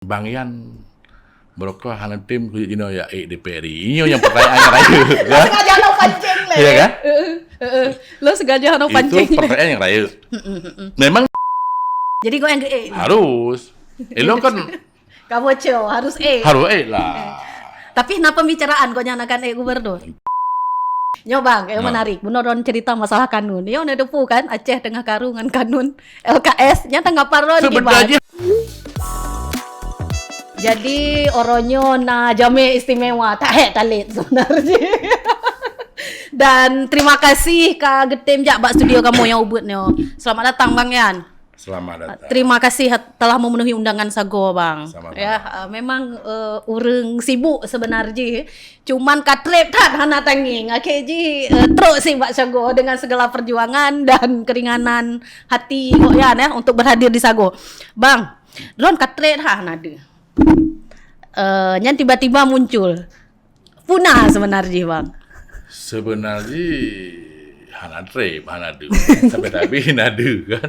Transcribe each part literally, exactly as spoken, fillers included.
Bang Yan, beureukoh hana tem keu jinoe ya ék di P R I. Inyoe nyang pertanyaan nyang rayeuk, kan? Sengaja lo pancing lé. Iya, kan? Heeh, heeh. Lo sengaja lo pancing. Itu pertanyaan nyang rayeuk. Heeh, heeh. Memang. Jadi gobnyan ék. Harus. Elok kan. Kamu cok, harus ék. Harus ék lah. Tapi na pembicaraan gobnyan akan ék gubernur. Nyoe bang, yang menarik. Bunoe ron cerita masalah kanun. Nyoe na depu kan, Aceh tengah karu ngon kanun L K S. Nyata ngapa ron di bang? Jadi, uroe nyoe na jamé istimewa. Tak hek talit sebenarnya. Dan terima kasih ka geutem jak bak studio kamu yang ubit nyoe. Selamat datang, Bang Yan. Selamat datang. Terima kasih telah memenuhi undangan Sagoe, bang. Sama-sama. Ya, uh, memang uh, ureuëng sibuk sebenarnya. Cuman ka treb that hana tangeng. Akhé jih uh, trok sibak Sagoe dengan segala perjuangan dan keringanan hati gobnyan ya untuk berhadir di Sagoe. Bang, droen ka treb that hana deuh. Uh, nyan tiba-tiba muncul. Puna sebenarnya, bang. Sebenarnya hana treb, hana deuh. Tapi tapi hana deuh kan.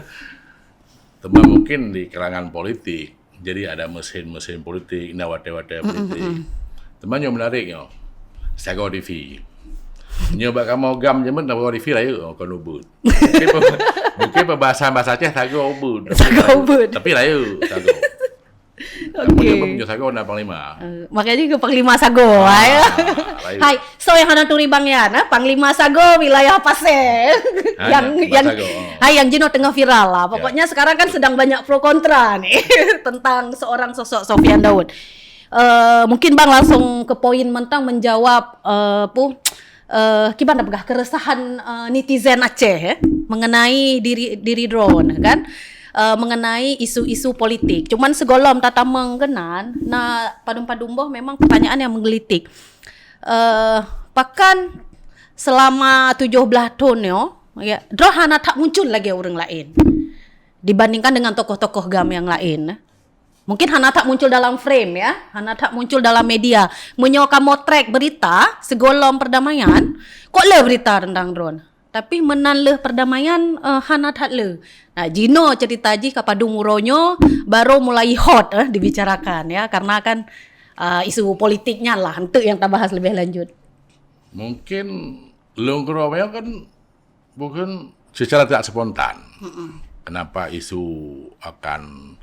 Teuma mungkin di kalangan politik, jadi ada mesin-mesin politik, na watée-watée politik. Teuma nyang menarik nyoe, Sagoe T V. Nyoe bak kamoe GAM jameun Sagoe T V rayeuk kon ubit. Mungkin, mungkin pembahasan bahasa Aceh Sagoe ubit. Sagoe ubit. Tapi rayeuk Sagoe. Okey. Meunyoe Sagoe na panglima. Uh, makanya ke panglima Sagoe. Ah, ya. Hai, so yang hana turi bang ya, nah, panglima Sagoe wilayah Pasé. Yang yang Sagoe, oh. Hai, yang jinoe tengah viral lah. Pokoknya ya. Sekarang kan sedang banyak pro kontra nih tentang seorang sosok Sofian Daud. Uh, mungkin bang langsung ke poin mentang menjawab uh, pu uh, kiban peugah keresahan uh, netizen Aceh eh, mengenai diri diri droen kan uh, mengenai isu-isu politik. Cuman segolom tatamong kenan na padum-padum boh memang pertanyaan yang menggelitik. Uh, pakan selama tujuh belas tahun nyoe ya, droe hana that muncul lagi ureuëng lain dibandingkan dengan tokoh-tokoh GAM yang lain. Mungkin hana that muncul dalam frame ya, hana that muncul dalam media. Meunyoe kamoe track berita, segolom perdamaian, kok le berita tentang droen. Tapi meunan leuh perdamaian uh, hana that le. Nah, jinoe cerita jih ka padum uroe nyoe baru mulai hot eh, dibicarakan ya karena kan uh, isu politiknya lah untuk yang tabahas lebih lanjut. Mungkin lôn keudroe kan bukan secara tidak spontan. Mm-mm. Kenapa isu akan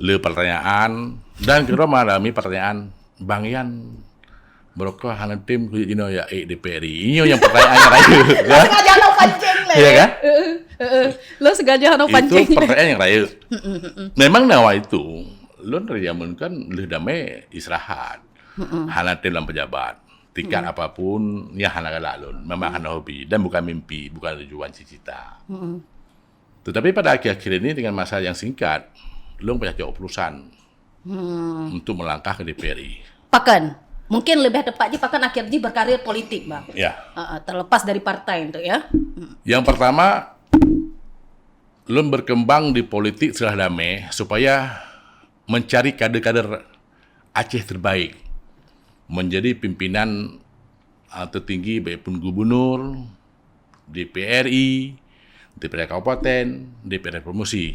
le pertanyaan dan kita mengalami pertanyaan Bang Yan beureukoh hana tem keu jinoe ya ék di P R I. Inyoe nyang pertanyaan nyang rayeuk kan? Sengaja lo pancing lé. Iya kan? Heeh, heeh. Lo sengaja lo pancing. Itu pertanyaan nyang rayeuk. Memang nawa itu lôn dari zaman kan leuh damai istirahat. Hana tem lam pejabat. Tingkat apapun nyang hana galak lôn. Memang hana hobi dan bukan mimpi, bukan tujuan cita-cita. Tetapi pada akhir-akhir ini dengan masa yang singkat, lôn payah cok keputusan untuk melangkah ke D P R I. Pakan. Mungkin lebih tepat jih pakan akhir jih berkarir politik, bang. Ya. Uh, terlepas dari partai untuk ya. Yang pertama, lôn berkembang di politik setelah damai supaya mencari kader-kader Aceh terbaik menjadi pimpinan uh, tertinggi baik pun gubernur, D P R I, D P R kabupaten, D P R provinsi.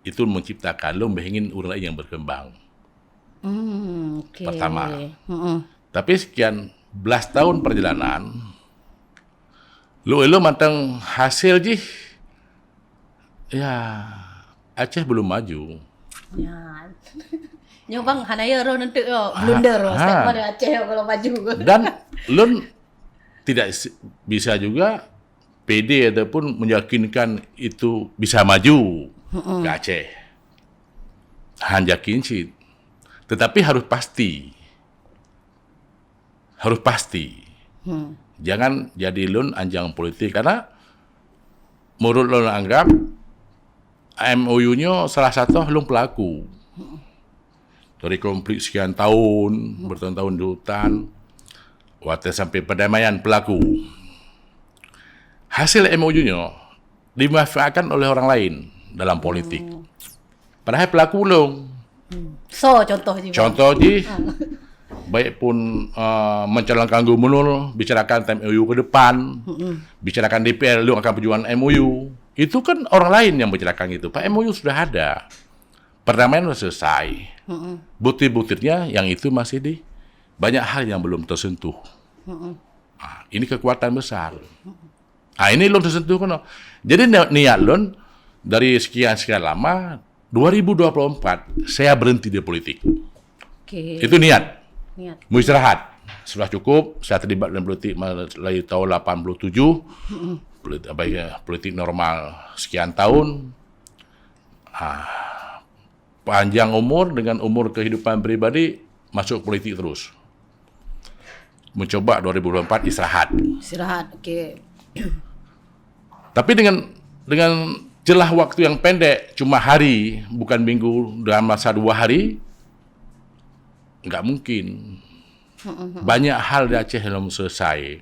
Itu menciptakan lôn ingin orang lain yang berkembang. Hmm, okay. Pertama. Mm-mm. Tapi sekian belas tahun perjalanan, lu lu manteng hasil jih, ya Aceh belum maju. Ya. Nyoe bang hana ya roh nentuk yo, blunder roh. Step pada Aceh kalau maju. Dan lun tidak bisa juga pede ataupun meyakinkan itu bisa maju ke Aceh. Han yakin cit. Tetapi harus pasti. Harus pasti. Hmm. Jangan jadi lun anjang politik karena menurut lun anggap M O U nyoe salah satu lun pelaku. Dari konflik sekian tahun, bertahun-tahun di hutan, watée sampai perdamaian pelaku. Hasil M O U nyoe dimanfaatkan oleh orang lain dalam politik. Hmm. Padahal pelaku ulung. Hmm. So contoh jih. Contoh jih, baik pun uh, mencalonkan gubernur, bicarakan tentang M O U ke depan, hmm, bicarakan D P R lu akan perjuangan M O U. Itu kan orang lain yang bicarakan itu. Pak M O U sudah ada. Perdamaian sudah selesai. Butir-butirnya yang itu masih di, banyak hal yang belum tersentuh. Ah, ini kekuatan besar. Ah, ini lôn tersentuh keunoe. Jadi ni-, niat lôn dari sekian-sekian lama, dua ribu dua puluh empat saya berhenti di politik. Oke. Itu niat. Niat. Mau istirahat. Sudah cukup, saya terlibat dalam politik mulai tahun lapan puluh tujuh. Politik, apa ya, politik normal sekian tahun. Ah, panjang umur dengan umur kehidupan pribadi, masuk politik terus. Mencoba dua ribu dua puluh empat istirahat. Istirahat, oke. Tapi dengan, dengan celah waktu yang pendek, cuma hari, bukan minggu, dalam masa dua hari, nggak mungkin. Banyak hal di Aceh belum selesai.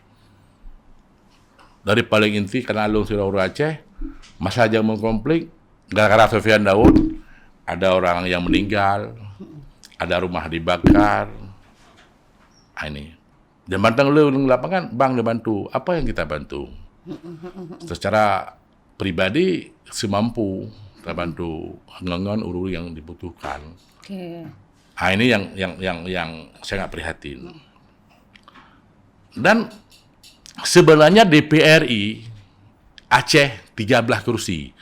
Dari paling inti, karena lôn sidroe ureuëng Aceh, masa jameun konflik, gara-gara Sofyan Daud, ada orang yang meninggal, ada rumah dibakar. Ah, ini. Dan mantong le ureuëng lapangan, bang dibantu. Apa yang kita bantu? Secara pribadi, semampu kita bantu ngon-ngon ureuëng yang dibutuhkan. Oke. Ah, ini yang, yang, yang, yang sangat prihatin. Dan sebenarnya D P R I Aceh tiga belas kursi.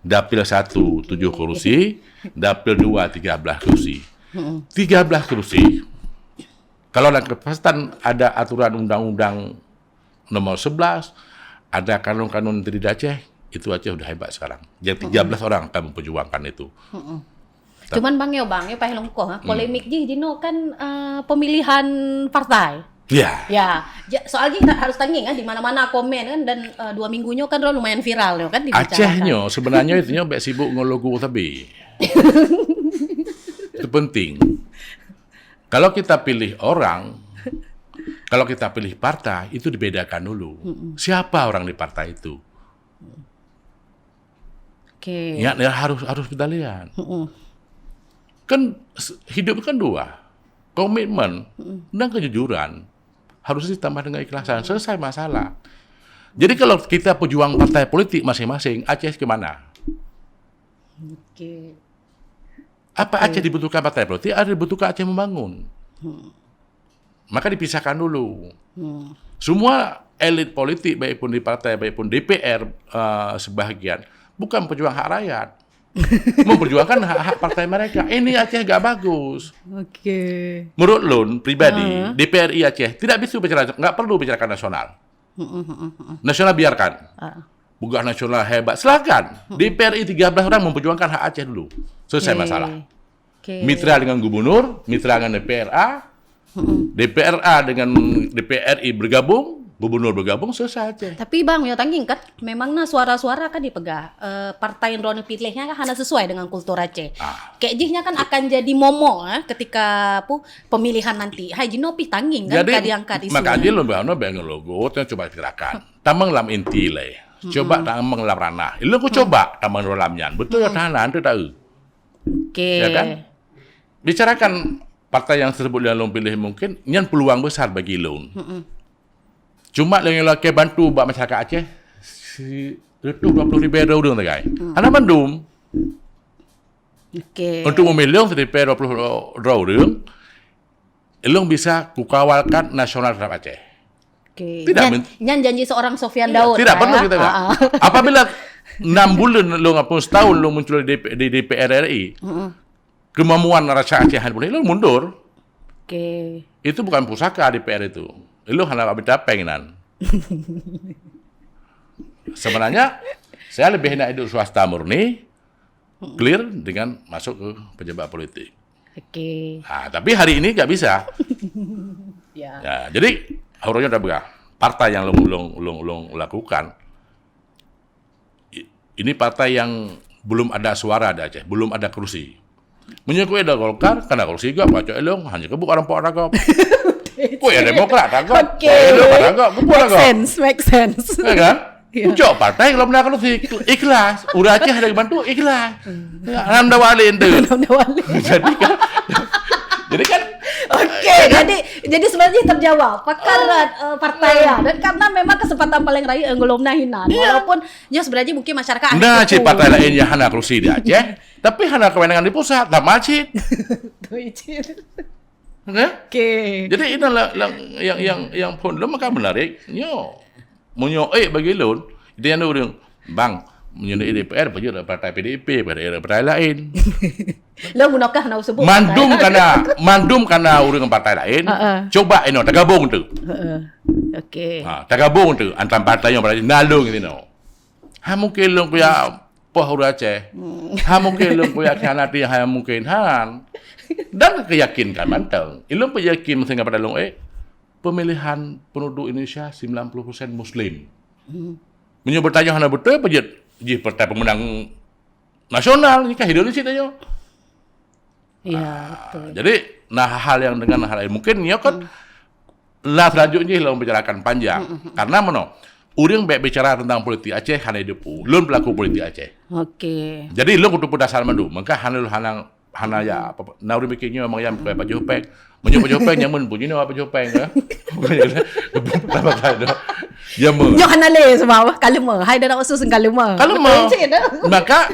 Dapil satu tujuh kursi, Dapil dua tiga belas kursi. Tiga belas kursi. Kalau dalam kertas ada aturan undang-undang nomor sebelas, ada kanun-kanun Menteri Aceh, itu Aceh udah hebat sekarang. Yang tiga belas orang akan memperjuangkan itu. Cuman bang yo, bang yo, paih longkoh, ha, polemik jih jinoe kan, eh, pemilihan partai. Ya. Ya, ja-, soal jih ta-, harus tanyong, ha, di mana-mana komen kan, dan, eh, dua minggu nyoe kan lumayan viral nyoe kan. Aceh dibicarakan. Nyoe sebenarnya itu nyoe baik sibuk ngon logo tapi. Itu penting. Kalau kita pilih orang, kalau kita pilih partai, itu dibedakan dulu. Siapa orang di partai itu? Oke. Ya, ya, harus, harus kita lihat. Kan s-, hidup kan dua, komitmen dan kejujuran. Harus ditambah dengan ikhlasan. Selesai masalah. Jadi kalau kita pejuang partai politik masing-masing, Aceh ke mana? Oke. Apa Aceh dibutuhkan partai politik? Ada dibutuhkan Aceh membangun. Maka dipisahkan dulu. Semua elit politik, baik pun di partai, baik pun D P R, eh, sebahagian, bukan pejuang hak rakyat. Memperjuangkan hak-hak partai mereka. Ini Aceh gak bagus. Oke. Menurut lôn pribadi, D P R I Aceh tidak bisa bicara, nggak perlu bicarakan nasional. Nasional biarkan. Peguam nasional hebat, silakan. D P R I tiga belas orang memperjuangkan hak Aceh dulu. Selesai masalah. Oke. Mitra dengan gubernur, mitra dengan D P R A, D P R A dengan D P R I bergabung, gubernur bergabung, selesai Aceh. Tapi bang, yo tanyong kan, memang na suara-suara kan dipeugah, eh, partai yang droeneuh pilih nyan kan hana sesuai dengan kultur Aceh. Kek jih nyan kan akan jadi momok, eh, ketika apa, pemilihan nanti. Hai jinoe pih tanyong kan, jadi, ka diangkat isu maka nyan. Dia lôn beuh, beuh ngon logo, teuh coba gerakan. Tamong lam inti lé. Coba tamong lam ranah. Ilôn ku coba tamong dalam nyan. Betul ya tahanan tu tahu. Oke. Ya kan? Bicarakan partai yang tersebut yang lôn pilih mungkin, nyan peluang besar bagi lôn. Cuma lôn lakée bantu bak masyarakat Aceh, si, reutôh dua puluh ribu droe ureuëng tagai. Hana mandum. Oke. Untuk memilih sekitar dua puluh droe ureuëng, ilôn bisa kukawalkan nasional terhadap Aceh. Oke. Tidak nyan, men- nyan janji seorang Sofyan Daud. Tidak perlu kita. Apabila enam bulan lôn ataupun setahun lôn muncul di, di D P R R I, kemampuan rasa Aceh hana boleh, ilôn mundur. Oke. Itu bukan pusaka D P R itu. Ilôn hana habéh tapeng nan. Sebenarnya, saya lebih enak hidup swasta murni, clear dengan masuk ke pejabat politik. Oke. Ah, tapi hari ini nggak bisa. Ya. Ya, jadi, harusnya udah berah. Partai yang lôn, lôn, lôn, lôn lakukan, i-, ini partai yang belum ada suara di Aceh, belum ada kursi. Meunyoe keu ada Golkar, kana kursi gop, baca ilong, hanya kebuk orang pok ragop. Kok ya Demokrat ragop? Oke. Kok ya Demokrat ragop? Kebuk ragop. Make sense, make sense. Ya kan? Iya. Ucok partai kalau benar kalau si ikhlas, urang Aceh ada bantu ikhlas. Alhamdulillah itu. Alhamdulillah. Jadi kan, jadi kan, oke, ya kan? Jadi Jadi sebenarnya terjawab pakar, eh, partai ya. Dan karena memang kesempatan paling raya, eh, golom na hinan. Walaupun ya sebenarnya mungkin masyarakat ada cit partai lain yang hana kerusi di Aceh, tapi hana kewenangan di pusat, sama cit. Betul, cit. Kan? Okey. Jadi inilah yang yang yang yang pun lom akan menarik. Nyo. Meunyoe ék bagi lôn, itu yang ureuëng, "Bang, meunyoe di D P R, pajak partai P D I P, partai, partai lain." Lôn meunokah na usebut. Mandum kana, mandum kana ureuëng partai lain. Heeh. Coba ino tagabong tu. Heeh. Okey. Ha, tagabong tu antara partai yang berada nalung itu no. Ha mungkin lôn kuya poh ureuëng Aceh. Hmm. Ha mungkin lôn kuya khianati ha mungkin han. Dan keyakinkan manteng. Ilôn pun yakin mesti ngapada lôn ék pemilihan penduduk Indonesia sembilan puluh persen Muslim. Hmm. Meunyoe bertanya hana betul, apa jih, jih partai pemenang nasional, ni kan hidup di situ. Ya, betul. Jadi, nah hal yang dengan hal lain. Mungkin nyoe kan lah selanjutnya lah membicarakan panjang. Hmm, hmm, hmm. Karena mana? Urang baik bicara tentang politik Aceh, hana hidup. Lôn pelaku politik Aceh. Okey. Jadi, lôn kutu dasar mandu. Maka hana hana Hana ya, apa, na ureuëng bikin nyoe memang yang pakai baju hopeng. Meunyoe baju hopeng nyaman pun, you know apa baju hopeng ke? Pertama kali dah. Ya, men. Nyoe hana lé sebab kalema. Hai dah nak usus kalema. Kalema. Betul cik dah. Maka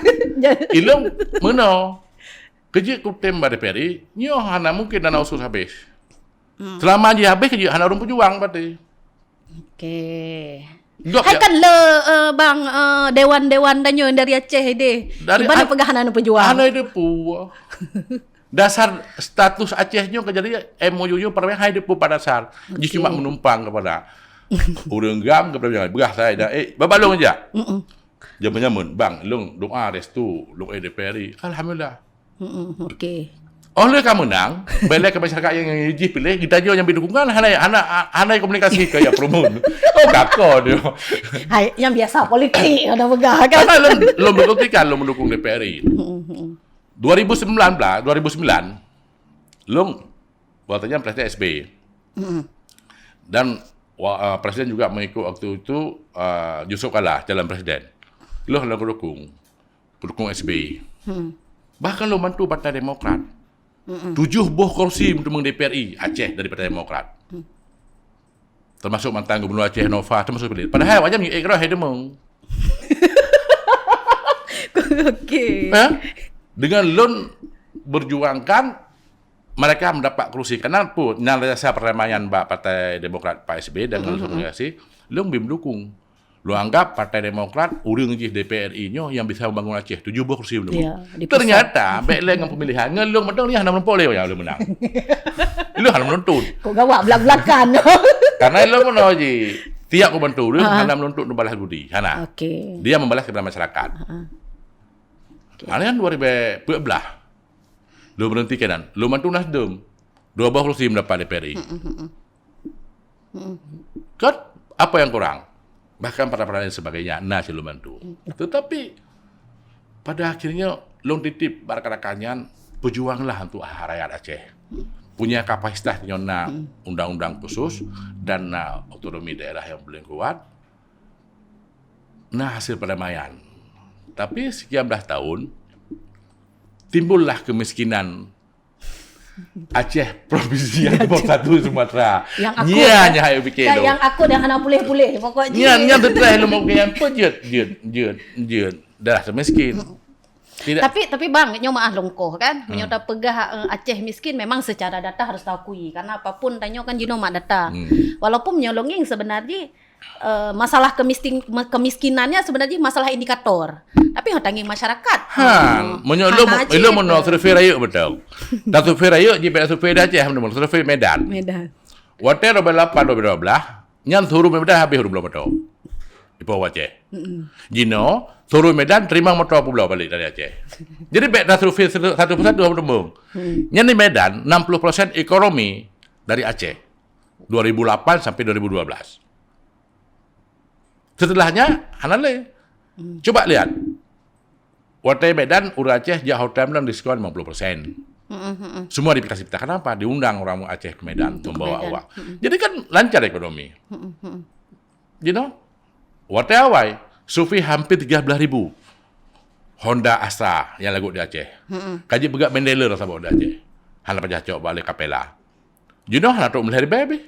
ilong meno. Kejik kutem pada peri, nyoe hana mungkin dana usus habis. Hmm. Selama dia habis kejik hana ureuëng pejuang berarti. Okey. Hai kan le, eh, bang, eh, dewan-dewan danyoe dari Aceh deh. Dari Iban peugah hana pejuang. Hana depu. Dasar status Aceh nyoe ke jadi M O U nyoe pernah hai depu pada dasar. Jih cuma menumpang kepada ureuëng gam kepada jangan begah saya dah. Eh, babalong aja. Jaman-jaman, bang, long doa restu, long eh D P R I. Alhamdulillah. Hmm, okey. Oh, lé ka menang, belai ke masyarakat yang, yang jih pilih, kita juga yang berdukungan, hana, hana, hana komunikasi ke ya promo. Oh, kako dia. Hai, yang biasa politik ada pegang kan. Karena lom, lom berkomunikasi, lom mendukung D P R I. Hmm, hmm. dua ribu sembilan belas, dua ribu sembilan, lom, waktunya Presiden S B Y. Hmm. Dan wa, uh, Presiden juga mengikut waktu itu, uh, Yusuf Kala, calon Presiden. Loh, lom dukung. Pendukung S B Y. Hmm. Bahkan lôn bantu Partai Demokrat. Mm-mm. Tujuh boh kursi untuk D P R I Aceh dari Partai Demokrat. Hmm. Termasuk mantan Gubernur Aceh Nova, termasuk pilih. Padahal wajar meunyoe ikra hai demong. Okey. Eh? Dengan lôn berjuangkan mereka mendapat kursi. Kenapa? Nyan rasa perdamaian bak Partai Demokrat Pak S B Y dengan mm-hmm. Lôn bi mendukung. Lôn anggap Partai Demokrat, ureuëng jih D P R I nyoe yang bisa membangun Aceh, tujuh boh kursi belum. Ya, dipesan. Ternyata, bek lé ngon pemilihan, ngon lôn mantong dia hana menumpuk lé, ya, lôn menang. Lôn hana menuntut. Kok gawak belak-belakan. Karena lôn meunoe jih, tiap membantu ureuëng, ha. Hana menuntut membalas budi. Hana. Okey. Dia membalas kepada masyarakat. Ha. Okey. Hana dua ribu empat belas. Lôn berhenti kenan. Lôn bantu Nasdem. Dua boh kursi mendapat D P R I. Mm, mm, mm, mm. Kan? Apa yang kurang? Bahkan pada-pada dan sebagainya, na cit lôn bantu. Mm. Tetapi, pada akhirnya, lôn titip bak rakan-rakan nyan, pejuanglah untuk hak rakyat Aceh. Mm. Punya kapasitas nyoe na mm. Undang-undang khusus dan na otonomi daerah yang paling kuat, na hasil perdamaian. Tapi sekian belas tahun, timbullah kemiskinan Aceh provinsi yang nombor satu Sumatera. Yang akut, nyan eh. Nyang hai pikir tu. Yang akut yang hana pulih-pulih. Pokok nyan, nyan tu terakhir lomong ke yang pun jut, jut, jut, jut. Dah miskin. Tidak. Tapi, tapi bang, nyoe maah longkoh kan. Hmm. Nyoe tapeugah, eh, Aceh miskin memang secara data harus taakui. Karena apapun tanyoe kan jinoe mak data. Hmm. Walaupun nyoe longing sebenarnya eh, masalah kemiskin-, me-, kemiskinannya sebenarnya masalah indikator. Tapi ho tangieng masyarakat. Han, hmm, meunyoe lôn, lôn meunoe survei rayeuk beutôi. Dan survei rayeuk jih beda survei di Aceh, meunoe survei Medan. Medan. Watèe dua belas lapan dua belas dua belas, nyan seluruh Medan habéh ureueng bloe moto. Di Pulo Aceh. Mm-mm. Jinoe, seluruh Medan terima moto peuet bloe balik dari Aceh. Jadi bèk dah survei satu, satu persatu hana teumbang. Mm. Nyan di Medan, enam puluh persen ekonomi dari Aceh. dua ribu lapan sampai dua ribu dua belas. Setelahnya, hana lé. Hmm. Cuba lihat. Watèe Medan, ureueng Aceh jak hotel bilang diskon lima puluh persen. Hmm, hmm, hmm. Semua dipitah-pitah. Kenapa? Diundang orang Aceh ke Medan, untuk membawa Medan. Awak. Hmm. Jadi kan lancar ekonomi. Hmm, hmm. You know? Watèe awai, survei hampir tiga belas ribu Honda Astra yang lagu di Aceh. Hmm. Kaji peugah mendeler saboh di Aceh. Hana payah cok balik Capella. Jinoe hana trok meulhèe ribèe beh.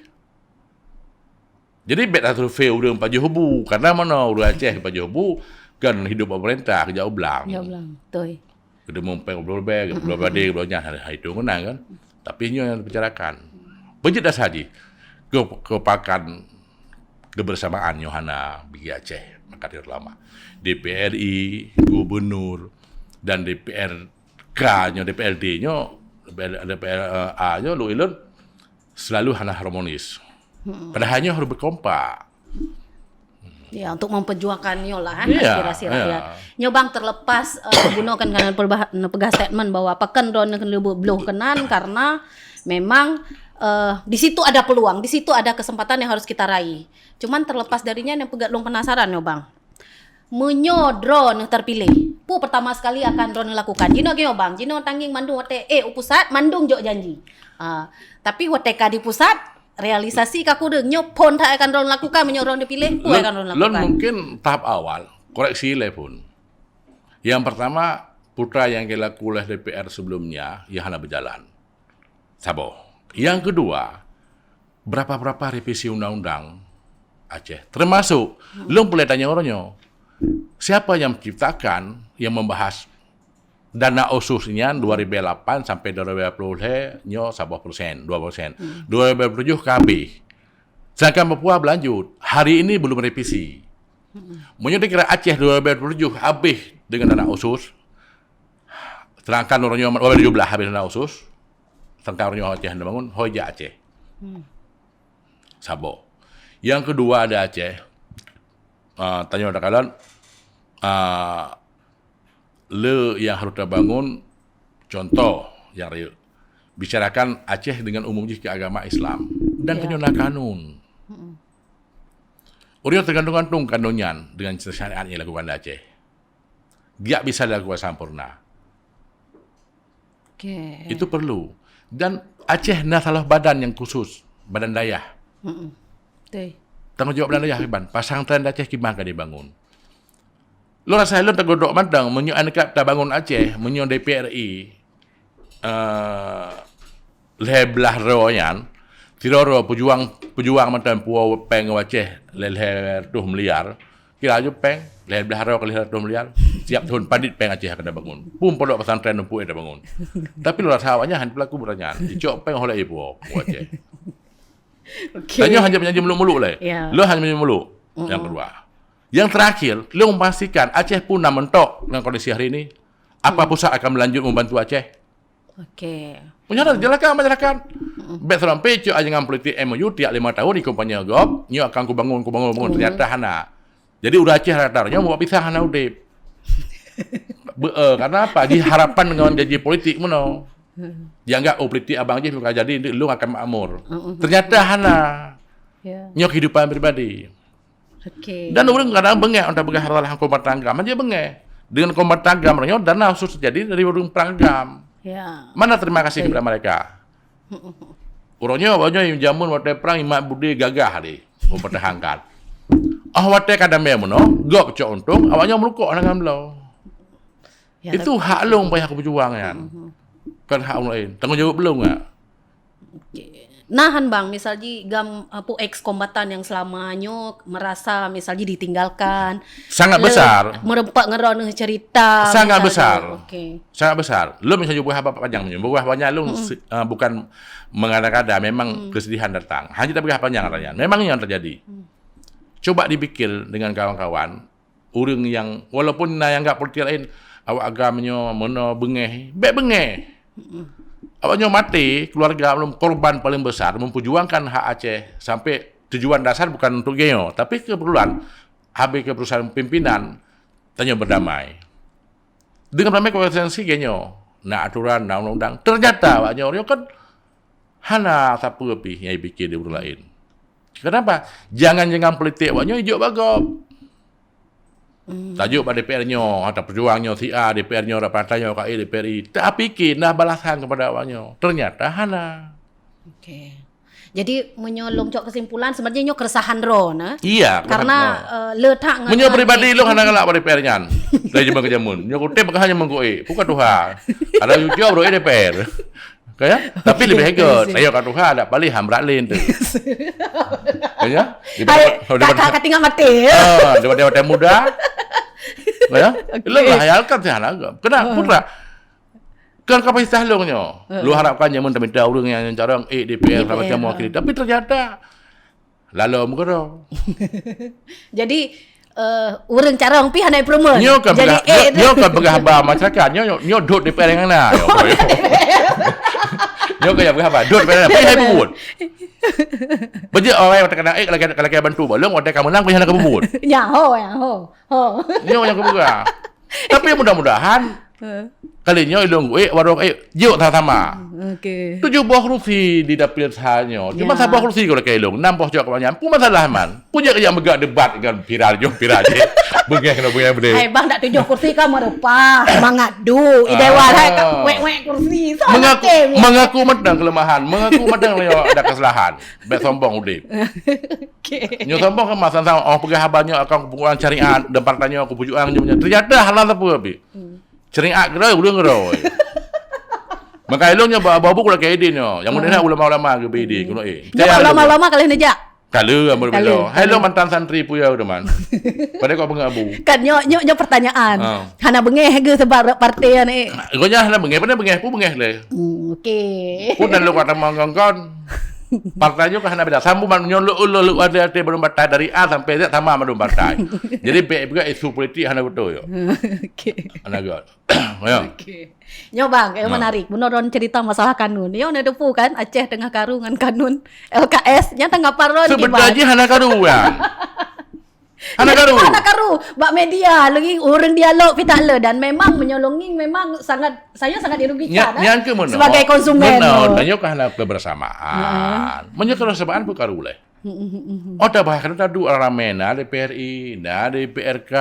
Jadi bèk tasurvei ureueng pajoh bu, karena meunoe ureueng Aceh pajoh bu kan hidup bak pemerintah, keujak u blang. Keujak u blang, beutôi. Keudeh mumpeng bloe ribèe, bloe ribèe, bloe nyan, hai, hai itu ngenang kan. Tapi nyoe nyang dibicarakan. Peujeuet dasar jih. Ke, keupakan kebersamaan nyoe hana bagi Aceh, maka dia lama. D P R I, gubernur, dan D P R K nyoe, D P R D nyoe, D P R, D P R A nyoe, lôn ilôn selalu hana harmonis. Padahal nyoe harus berkompak. Ya, untuk memperjuangkan nyoe lah, eh, aspirasi rakyat. Nyoe bang, terlepas, eh, bunoe kan, kan peugah, peugah statement bahwa pakon droeneuh keuneuk bloh keunan karena memang, eh, di situ ada peluang, di situ ada kesempatan yang harus kita raih. Cuman terlepas dari nyan, nyang peugah lôn penasaran nyoe bang. Meunyoe droeneuh terpilih, peue pertama sekali akan droeneuh lakukan? Jinoe geuh bang, jinoe tangieng mandum watèe, eh, u pusat mandum jok janji. Ah, tapi watèe ka di pusat, realisasi ka kureueng. Nyoe phon that akan droeneuh lakukan meunyoe droeneuh dipilih, peue akan droeneuh lakukan? Lôn mungkin tahap awal, koreksi lé phon. Yang pertama, putra yang dilakukan oleh D P R sebelumnya, yang hana berjalan. Saboh. Yang kedua, berapa-berapa revisi undang-undang Aceh. Termasuk, lôn peureulèe tanyong uroe nyoe, siapa yang menciptakan, yang membahas dana otsus nyan dua ribu lapan sampai dua ribu dua puluh lhèe nyoe saboh persen, dua persen. Dua ribu dua puluh tujuh ka habéh. Sedangkan Papua berlanjut, hari ini belum revisi. Meunyoe dikira Aceh dua ribu dua puluh tujuh habéh dengan dana otsus, sedangkan uroe nyoe dua ribu tujuh belas habéh dana otsus, sedangkan uroe nyoe Aceh hana bangun, hôi jak Aceh. Saboh. Yang kedua ada Aceh, ah, tanyoe takalon, ah, le nyang harôh tabangun, contoh nyang rayeuk. Bicarakan Aceh dengan umum jih keu agama Islam. Dan tanyoe na kanun. Ureueng tergantung-gantung kanun nyan dengan syariat nyang dilakukan di Aceh. Giak bisa dilakukan sempurna. Oke. Itu perlu. Dan Aceh na salah badan nyang khusus, badan dayah. Betul. Tanggung jawab badan dayah, Iban. Pesantren di Aceh kiban ka dibangun. Lôn rasa lôn teugodok mantong, meunyoe aneuk tabangun Aceh, meunyoe D P R I, eh, lhèe blaih droe nyan, sidroe-droe peujuang, peujuang mantong puwoe péng u Aceh lhèe, lhèe reutôh miliar, kira laju péng, lhèe blaih droe ka lhèe reutôh miliar, tiap thôn padit péng Aceh akan tabangun. Pun pondok pesantren numpuk tabangun. Tapi lôn rasa awaknyan hana pelaku beurangkat. Icok péng holek ipuwoe u Aceh. Oke. Tanyoe hana meunyanyi muluk-muluk lé. Ya. Lôn hana meunyanyi muluk. Yang kedua. Yang terakhir, lôn memastikan Aceh pun na meuntôk dengan kondisi hari ini. Apa pusat akan melanjut membantu Aceh? Oke. Meunyoe na, silakan masyarakat. Bèk seurampé cok jangan politik M O U tiap lima tahun ikut panyang gob, nyoe akan kubangun, kubangun, kubangun. Ternyata hana. Jadi ureueng Aceh rata nyoe mubuat pisang hana udép. Be, eh, karena apa? Jih harapan dengan janji politik meunoe. Dianggap, oh, politik abang jih bukan jadi, lôn akan makmur. Ternyata hana. Ya. Nyoe kehidupan pribadi. Oke. Dan ureueng kadang beungèh, ôn tapeugah hal-hal kombatan GAM, aja beungèh. Dengan kombatan GAM nyoe dana khusus terjadi dari ureueng perang GAM. Ya. Mana terima kasih kepada mereka? Uroe nyoe, uroe nyoe jameun watèe perang imat budi gagah deh mempertahankan. Oh, watèe ka damé meunoe, gob cok untông, awaknyan meurukok hana ngon bloe. Ya, itu tapi hak lôn payah kupeujuang nyan. Bukan hak ureueng laén. Tanggung jawab lôn nyan. Oke. Nah, han bang, misal ji GAM, apa, ex kombatan yang selama nyoe merasa misal ji ditinggalkan. Sangat besar. Meureumpok ngon droeneuh cerita. Sangat besar. Oke. Sangat besar. Lôn misal ji buah apa panjang nyoe. Buah panjang lôn, eh, bukan mengada-ngada, memang kesedihan datang. Hanya tapi panjang katanya. Memang yang terjadi. Coba dipikir dengan kawan-kawan, ureueng nyang, walaupun na nyang anggap politik laén, awak GAM nyoe meunoe beungèh, bèk beungèh. Awak nyoe maté, keluarga lom korban paling besar memperjuangkan hak Aceh sampai tujuan dasar bukan untuk geuh nyoe, tapi keperluan habis keputusan pimpinan tanyoe berdamai. Dengan berdamai konsistensi geuh nyoe, na aturan, na undang-undang. Ternyata awak nyoe, nyoe kan hana sapeue pih nyang jipikir di ureueng laén. Kenapa? Jangan-jangan politik awak nyoe ijok bak gob. Tajok bak D P R nyoe, ata peujuang nyoe si A, D P R nyoe, partai nyoe ka, D P R I. Tapikir na balasan kepada awak nyoe. Ternyata hana. Oke. Jadi, meunyoe lôn cok kesimpulan, sebenarnya nyoe keresahan droe, nah. Iya, keresahan droe. Karena, eh, le that ngon, meunyoe pribadi lôn hana galak bak D P R nyan. Dari jameun ke jameun. Nyoe kutem bukan hanya mengkui. Bukan Tuhan. Ada jujur bro, D P R. Kaya? Tapi lebih hebat. Saya kat Tuhan ada paling ham brat lain tu. Kaya? Hai, daripada, daripada, kakak tinggal mati. Ah, daripada, daripada muda. Kaya? Okey. Lelaki kan saya nak. Kena putra. Kan kapasitas long nyoe. Lu harapkan nyaman minta orang yang carong eh D P R macam wakil. Tapi ternyata lalu menggerong. Jadi, eh, ureueng carong pih hana improvement. Nyoe kan jadi peugah, eh, nyoe, nyoe kan peugah haba masyarakat. Nyoe, nyoe, nyoe dot D P R nyang na. Nyoe kan peugah haba dot D P R nyang na. Pih hai bubut. Bejek orang yang terkena eh kalau kalau bantu balong orang kamu nang pih hana kebubut. Nyaho, nyaho. Ho. Nyoe nyang kebuka. Tapi mudah-mudahan kali nyoe ilong eh warong eh jok sama-sama. Okey. Tujuh boh kursi di dapil saha nyoe. Cuma saboh kursi kalau ke ilong, enam boh cok kebanyakan. Pun masalah man. Punya yang megak debat dengan viral jom viral je. Bengeh kena bengeh boleh. Hai bang tak tujuh kursi kau merupa mangadu. Idewa hai wek-wek kursi. So, mengaku mengaku mentang kelemahan, mengaku mentang ada kesalahan. Baik sombong udip. Okey. Nyoe sombong kan masa sama oh peugah haba nyoe akan kumpulan syariat dan partai nyoe kupujuang nyoe. Ternyata hana sapeue pi. Syariat geuroi ulun geuroi. Maka ilong nyoe ba babu kula ke idin nyoe. Yang mudah ulama-ulama ke bidi kuno eh. Nyoe ulama-ulama kalih neujak. Kala ambil belo. Hai lo mantan santri puya udah man. Pada kau pengabu. Kan nyoe nyoe nyoe pertanyaan. Hana bengeh ke sebab partai ni. Gonya hana bengeh, pada bengeh pun bengeh le. Hmm, okey. Pun dan lo kata mangkon. Partai nyoe kan hana beda. Sambu man nyoe lu lu lu ada ada belum partai dari A sampai Z sama belum partai. Jadi baik juga isu politik hana betul yo. Okey. Hana good. Ya. Okey. Nyoe bang, yang menarik. Bunoe ron cerita masalah kanun. Nyoe na depu kan Aceh tengah karu ngan kanun L K S. Nyata ngapa ron sebenarnya hana karu kan. Hana karu. Hana karu. Bak media lagi urang dialog pih tak le dan memang menyolonging memang sangat saya sangat dirugikan. Nya, eh, sebagai konsumen. Menyo kan hana kebersamaan. Menyo kebersamaan pun karu leh. Oh dah bahkan tadu ramai na D P R I, na D P R K,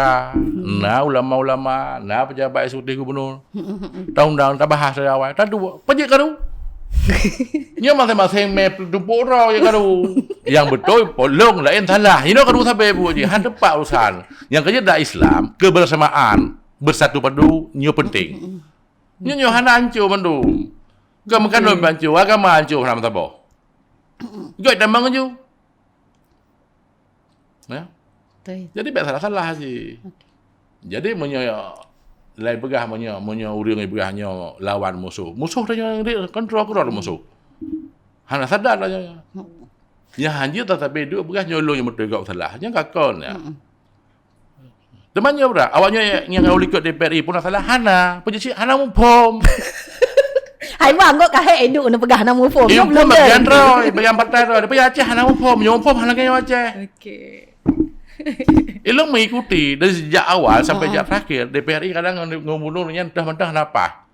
na ulama-ulama, na pejabat eksekutif gubernur. Undang-undang tabahas dari awai. Tadu pajak karu. Nya masing-masing meh tumpuk roh ya karu. Yang betul polong lain salah. Ino karu sampai buat je. Han tepat urusan. Yang kerja dah Islam, kebersamaan, bersatu padu nyo penting. Nyo nyo hana hancur mandum. Ke meukanon hancur, agama hancur hana meusaboh. Gok tamang ju. Ya. Jadi bek salah-salah haji. Jadi meunyoe lai peugah meunyoe meunyoe ureuëng peugah nyoe lawan musuh. Musuh tanyoe di kontrol keudroe musuh. Hana sadar tanyoe. Ya hanjeuet tatapi duek peugah nyoe lôn nyang beutôi gok salah. Nyang kakon ya. Teuma nyoe bra, awak nyoe nyang likot D P R I pun salah hana. Peujeuet hana muphom. Hai bang, kok kahek eduk na peugah hana muphom. Iya pun bagian roh, bagian partai roh. Tapi Aceh hana muphom, nyoe muphom hana kaya Aceh. Okey. Ilong mengikuti dari sejak awal sampai sejak terakhir D P R I kadang ngomong nyan entah mentah napa.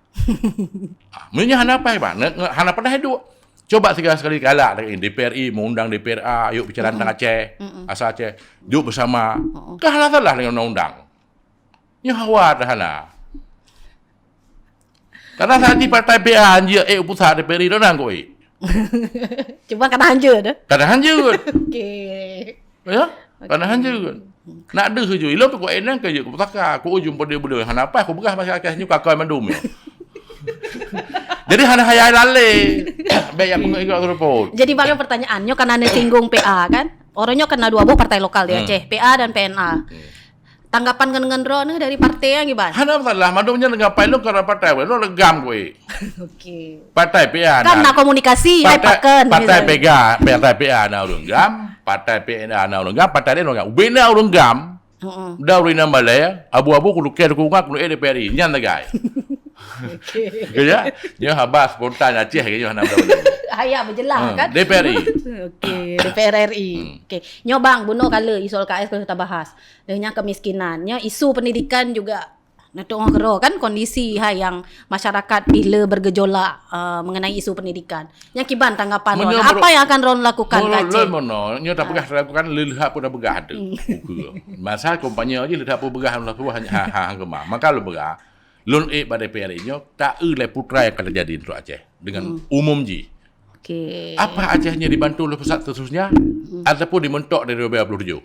Meunyoe hana pai bang, hana pernah hidup. Coba sekali-sekali galak lagi D P R I mengundang D P R A, yuk bicara tentang Aceh, asal Aceh, duduk bersama. Kan hana salah dengan undang-undang. Nyoe hawa dah hana. Karena saat di partai P A anjir eh pusat D P R I dah nang koi. Cuma kena hanjur dah. Kena hanjur. Okey. Ya? Karena hanjur. Nak deuh je. Ilong pun kuat enang ke je. Kupusaka. Ku ujung pada bela. Hana apa. Aku begah masa akhir nyu kakoi mandum ya. Jadi hana hayai lalé. Baik aku ngegak seruput. Jadi bagi pertanyaan nyo kan ane singgung P A kan? Orang nyo kena dua boh partai lokal di Aceh, P A dan P N A. Tanggapan ngon-ngon droeneuh dari partai yang gimana? Hana masalah, mandum nyan dengan pailung ke partai, lo legam kui. Okey. Partai P A kan nak komunikasi, hai pakan. Partai P A, partai P A na urang gam, partai P N A na urang gam, partai lain urang gam. Ubena urang gam. Heeh. Dah urang nan balai, abu-abu kudu ke dukungan kudu eh D P R I, nyan tagai. Okey. Kaya, nyo haba spontan Aceh kaya hana. Ayah berjelas kan? D P R I. Okey, D P R R I. Okey. Nyo bang, bunoe kala isu L K S kalau kita bahas. Dengan kemiskinan. Nyo isu pendidikan juga Datuk Ngah Kero kan kondisi hai yang masyarakat pih le bergejolak uh, mengenai isu pendidikan. Yang kiban tanggapan Ron, apa yang akan Ron lakukan ke Aceh? Menurut Ron, nyo tak peugah lakukan lelha pun dah peugah tu. Masa kampanye aja lelha pun peugah lelha pun hanya ha ha gemah. Maka lu peugah lun eh pada P R I nyo tak e le putra yang akan terjadi untuk Aceh dengan umum ji. Okey. Apa Aceh nyo dibantu oleh pusat seterusnya ataupun dimentok dari dua belas puluh tujuh?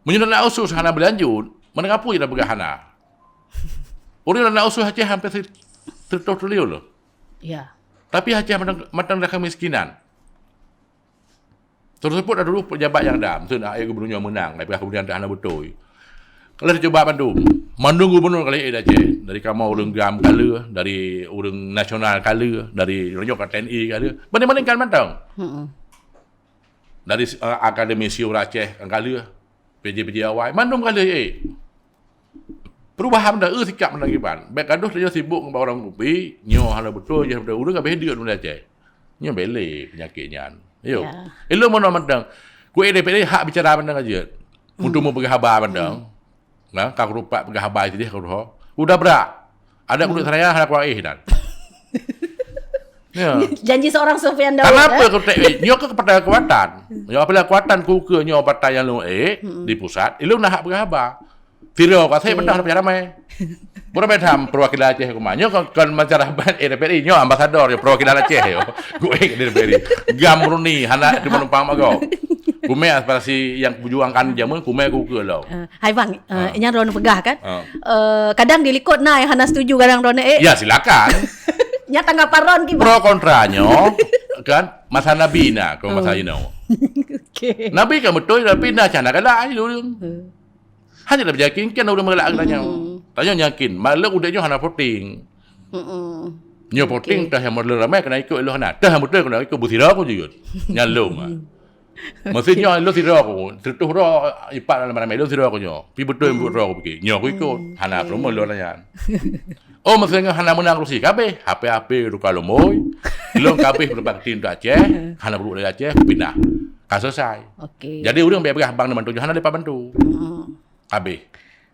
Meunyoe nak usus hana beulanjut, meunyoe apui dah peugah hana. Ureuëng nak usus Aceh hampir seratus triliun loh. Ya. Tapi Aceh mantong, mantong dah kemiskinan. Teusebut dah dulu pejabat nyang dam, tu nak gubernur nyoe meunang, tapi kemudian dah hana beutôi. Kalau cuba bandum, mandum gubernur kali di Aceh, dari kamoe ureueng GAM ka le, dari ureueng nasional ka le, dari ureueng nyoe ka T N I ka le, banding-bandingkan mantong. Hmm. Dari, eh, akademisi ureueng Aceh ka le, P J P J awai, mandum ka le, eh. Perubahan dah, eh, sikap mantong kiban. Bèk gadoh tanyoe sibuk ngon barang kupi, nyoe hana beutôi, nyoe hana beutôi. Ureueng ka beh deuek ureueng Aceh. Nyoe bele peunyakét nyan. Yo. Ya. Ilôn meunan mantong. Ku ék deh hak bicara mantong ka jeuet. Hmm. Untuk meupeugah haba mantong. Nah, ka kurupak peugah haba sideh ka uroe. Udah brak. Ada kulit seraya hana kuah eh dan. Ya. Janji seorang Sufyan Daud. Kenapa eh? Kau tak eh? Nyoe ke kepada kekuatan. Nyoe apabila kekuatan ku ke nyoe partai yang lu eh di pusat, ilôn nak hak peugah haba. Tiro ka saya bedah payah ramai. Berapa dah perwakilan Aceh ke mana? Nyoe kan, kan masyarakat eh dapat eh nyoe ambasador ya perwakilan Aceh yo. Ku eh dari beri. GAM Brunei hana di menumpang mago. Kumé aspirasi yang perjuangkan jameun kumé ku ke lo. Eh, hai bang, eh, nyan droen peugah kan? Ah. Eh, kadang di likot na yang hana setuju kadang droen eh. Ya silakan. Nya tanggapan droen kiban. Pro kontra nyoe kan masa Nabi na kalau masa inoe. Okey. Nabi kan beutôi tapi na cana galak ai lurung. Hanya dah yakin kan ureueng meugalak geutanyoe. Hmm. Tanyoe yakin, malah udeb nyoe hana voting. Hmm. Nyoe voting tah yang model ramai kena ikut ilôn hana. Tah yang beutôi kena ikut beusira ku jeuet. Nyan lom. Mesti nyoe ilôn sira ku, seutuh droe ipak dalam ramai ilôn sira ku nyoe. Pi beutôi buet droe ku pikir. Nyoe ku ikut. Hana promo ilôn nyan. Oh, masa nyoe hana meunang kursi. Kabeh, H P-H P luka lomoi. Ilôn kabeh peurubah tim untuk Aceh, hana beuruk lagi Aceh, pindah. Ka selesai. Okey. Jadi ureueng bèk peugah bang nyoe bantu, hana leupah bantu. Hmm. Kabeh.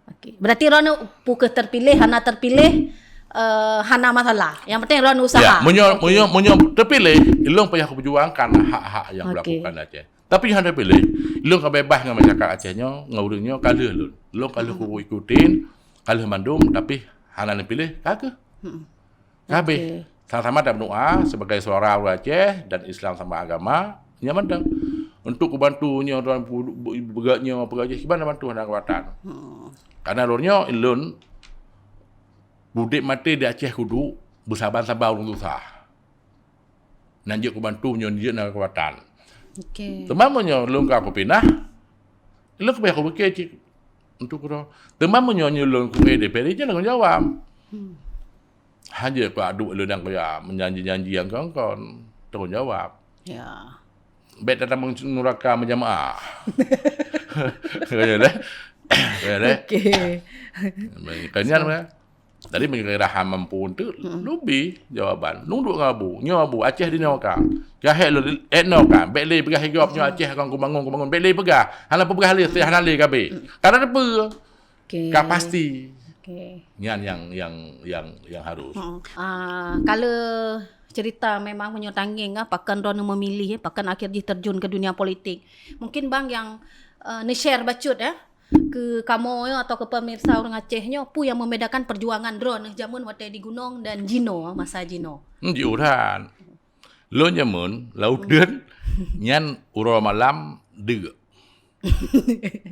Okey. Berarti droen pukeuh terpilih, hana terpilih, eh, hana masalah. Yang penting droen usaha. Ya, meunyoe, meunyoe, meunyoe terpilih, ilôn payah kuperjuangkan hak-hak yang berlaku di Aceh. Tapi hana pilih. Lôn ka bebas ngon masyarakat Aceh nyoe, ngon ureueng nyoe ka lheueh lôn. Lôn ka lheueh kubu ikutin, ka lheueh mandum, tapi hana lôn pilih, ka keuh. Habis. Sama-sama dah berdoa sebagai suara ureueng Aceh dan Islam sama agama, nyan mantong. Untuk kubantu nyoe, tuan peugah nyoe, peugah jih, kiban bantu hana kekuatan. Karena lôn nyoe, lôn udeb maté di Aceh kudu beusaba-saba ureueng susah. Nan jeuet kubantu meunyoe jeuet na kekuatan. Okey. Teuma meunyoe lôn ka kupinah, lôn ka payah kupike cit untuk keudroe. Teuma meunyoe nyoe lôn kupe D P R I, jangan tanggung jawab. Hmm. Hana jeuet kuaduk lôn nyang kaya menjanji-janji nyang kon-kon. Tanggung jawab. Ya. Bèk tatamong nuraka meujamaah. Kaya deh. Kaya deh. Okey. Kaya nyan. Jadi meunyoe hana mampu untuk lebih jawaban. Nunduk ngon abu. Nyoe abu Aceh di nyoe ka. Jahé lo et no ka. Bèk lé peugah igop nyoe Aceh akan kubangun kubangun. Bèk lé peugah. Hana peugah lé hana lé kabeh. Karena apa? Okey. Ka pasti. Okey. Nyan yang yang yang yang harus. Hmm. Ah, kalau cerita memang meunyoe tangieng ah pakon droeneuh memilih pakon akhir jih terjun ke dunia politik. Mungkin bang yang uh, nge-share bacut ya. Keu kamoe atau keu pemirsa ureueng Aceh nyoe, peue nyang membedakan perjuangan droeneuh jameun watèe di gunong dan jinoe masa jinoe? Hmm, jiôh that. Lôn jameun lam uteuen nyan uroe malam deuk.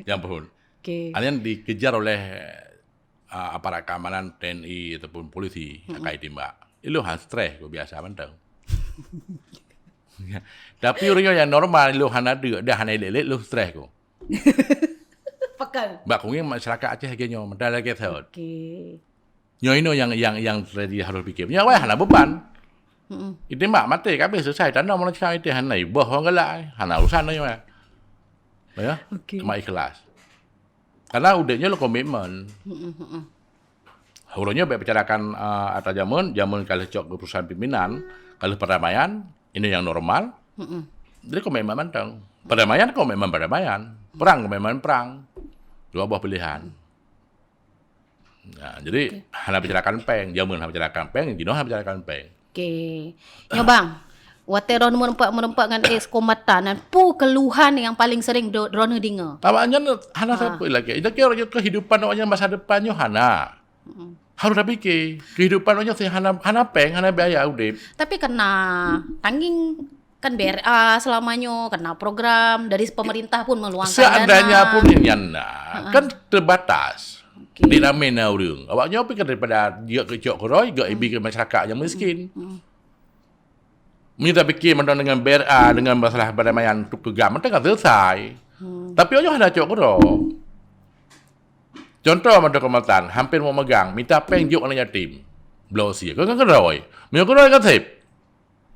Nyang phôn. Okey. Nyan dikejar oleh uh, aparat keamanan T N I ataupun polisi akai timbak. Ilôn han stres ku biasa mantong. Tapi ureueng nyang normal ilôn hana deuk dah hana ilek-lek lôn stres ku. Pakon? Bak kunging masyarakat Aceh lagèe nyoe, mantong lagèe thot. Okey. Nyoe inoe nyang nyang nyang terjadi harus pikir. Nyoe awai hana beban. Hmm. Itu mak mati kabeh selesai. Tanda mana cakap itu hana iboh orang galak. Hana urusan nyoe. Ya. Okey. Mak ikhlas. Karena udeb nyoe le komitmen. Hmm, hmm, hmm. Uroe nyoe bèk bicarakan uh, ata jameun, jameun ka lheueh cok keuputusan pimpinan, ka lheueh perdamaian, ini yang normal. Hmm. Jadi komitmen mantong. Perdamaian komitmen perdamaian, perang komitmen perang. Dua buah pilihan. Nah, jadi hana bicarakan pèng, jameun hana bicarakan pèng, jinoe hana bicarakan pèng. Okey. Nyoe bang, watèe droeneuh meureumpok-meureumpok ngon ex kombatan nyan, peue keluhan nyang paling sering dro- droeneuh deungö? Awak nyan hana sapeue lagèe. Itu kira kehidupan awak nyan masa depan nyoe hana. Harus dah pikir, kehidupan awak nyan hana hana pèng, hana biaya udeb. Tapi kena tangieng kan B R A selama nyoe, kena program dari pemerintah pun meluangkan dana. Seandainya pun nyan na, kan terbatas. Okey. Di ramé na ureueng. Awak nyoe pikir daripada jeuet keu cok keurôi, jeuet ibi keu masyarakat nyang miskin. Hmm. Meunyoe tapike mantong deungon B R A, deungon masalah perdamaian tu keu GAM, mantong ka selesai. Hmm. Tapi nyoe hana cok keudroe. Contoh mantong Keumatan, hampir meumeugang, mita péng jok aneuk yatim. Bloe sie. Kon keudroe. Meunyoe keudroe kan seb.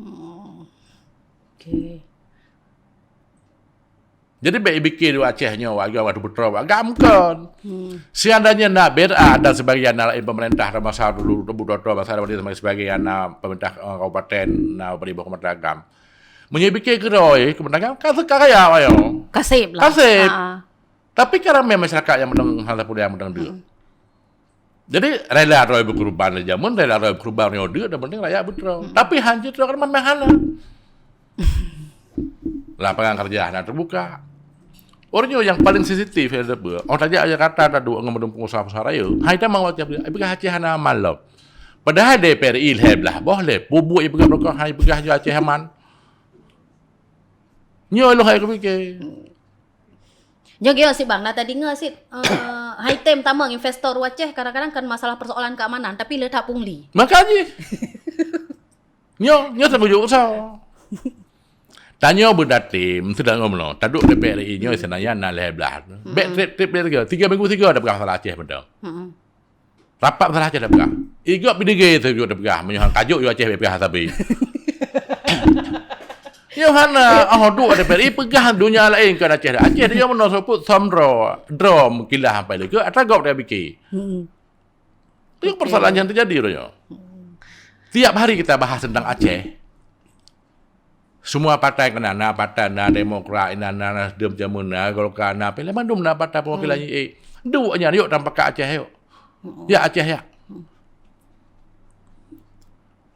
Hmm. Okey. Jadi, bèk ibike di Aceh nyoe, wak, wak, wak, wak, GAM kon. Hmm. Seandainya na B R A dan sebagainya, na laén pemerintah, na masa dulu, Tebu Toto, masa dulu, dan sebagainya, na pemerintah, eh, kabupaten, na beri buah kementerian GAM. Meunyoe ibike keudroe, kementerian GAM, ka, ka kaya, wak, yo. Ka seb lah. Ka seb. Ha. Tapi kan ramé masyarakat nyang meunang hal pun nyang meunang duit. Hmm. Jadi, rela droe beukeureubeuen lé jameun, rela droe beukeureubeuen nyoe deuk, dan penting rakyat beutreun. Hmm. Tapi hanjeuet droe kan memang hana. Lapangan kerja hana terbuka. Orang nyoe yang paling sensitif ya, oh, tajak Jakarta taduek ngon mandum pengusaha-pengusaha raya. Hai tamong wajah dia, ipeugah Aceh hana aman lom. Padahal di P R I lhèe blah boh lé, bubuet ipeugah barokah, hai ipeugah Aceh aman. Nyoe lôn hai kupike. Nyoe geuh sit bang, na tadeungoe sit, eh, hai tem tamong investor u Aceh kadang-kadang kan masalah persoalan keamanan, tapi le that pungli. Maka jih. Nyoe, nyoe teupeujok usaha. Tanyoe beudatim, sedang ngomong, taduek di P R I nyoe Senayan na lhèe blah. Bèk trip-trip dia tiga, tiga minggu tiga ada peugah masalah Aceh betul. Hmm. Rapat masalah Aceh dah peugah. Igop bidege tu juga dah peugah. Meunyoe han kajok, yo Aceh bèk peugah sabe. Yo hana, oh, duek ada P R I peugah dunia laén kon Aceh dah. Aceh dia meunoe seupôt som dro, drom kilah sampai leuka, atra gop dah bike. Hmm. Itu persoalan yang terjadi tu nyoe. Tiap hari kita bahas tentang Aceh. Semua partai kena, na partai, na Demokrat, na, na Nasdem jameun, na Golkar, na P L, mandum na partai perwakilan. Hmm. Duek nyan, yuk tapakat Aceh, yuk. Hmm. Ya, Aceh, ya. Hmm.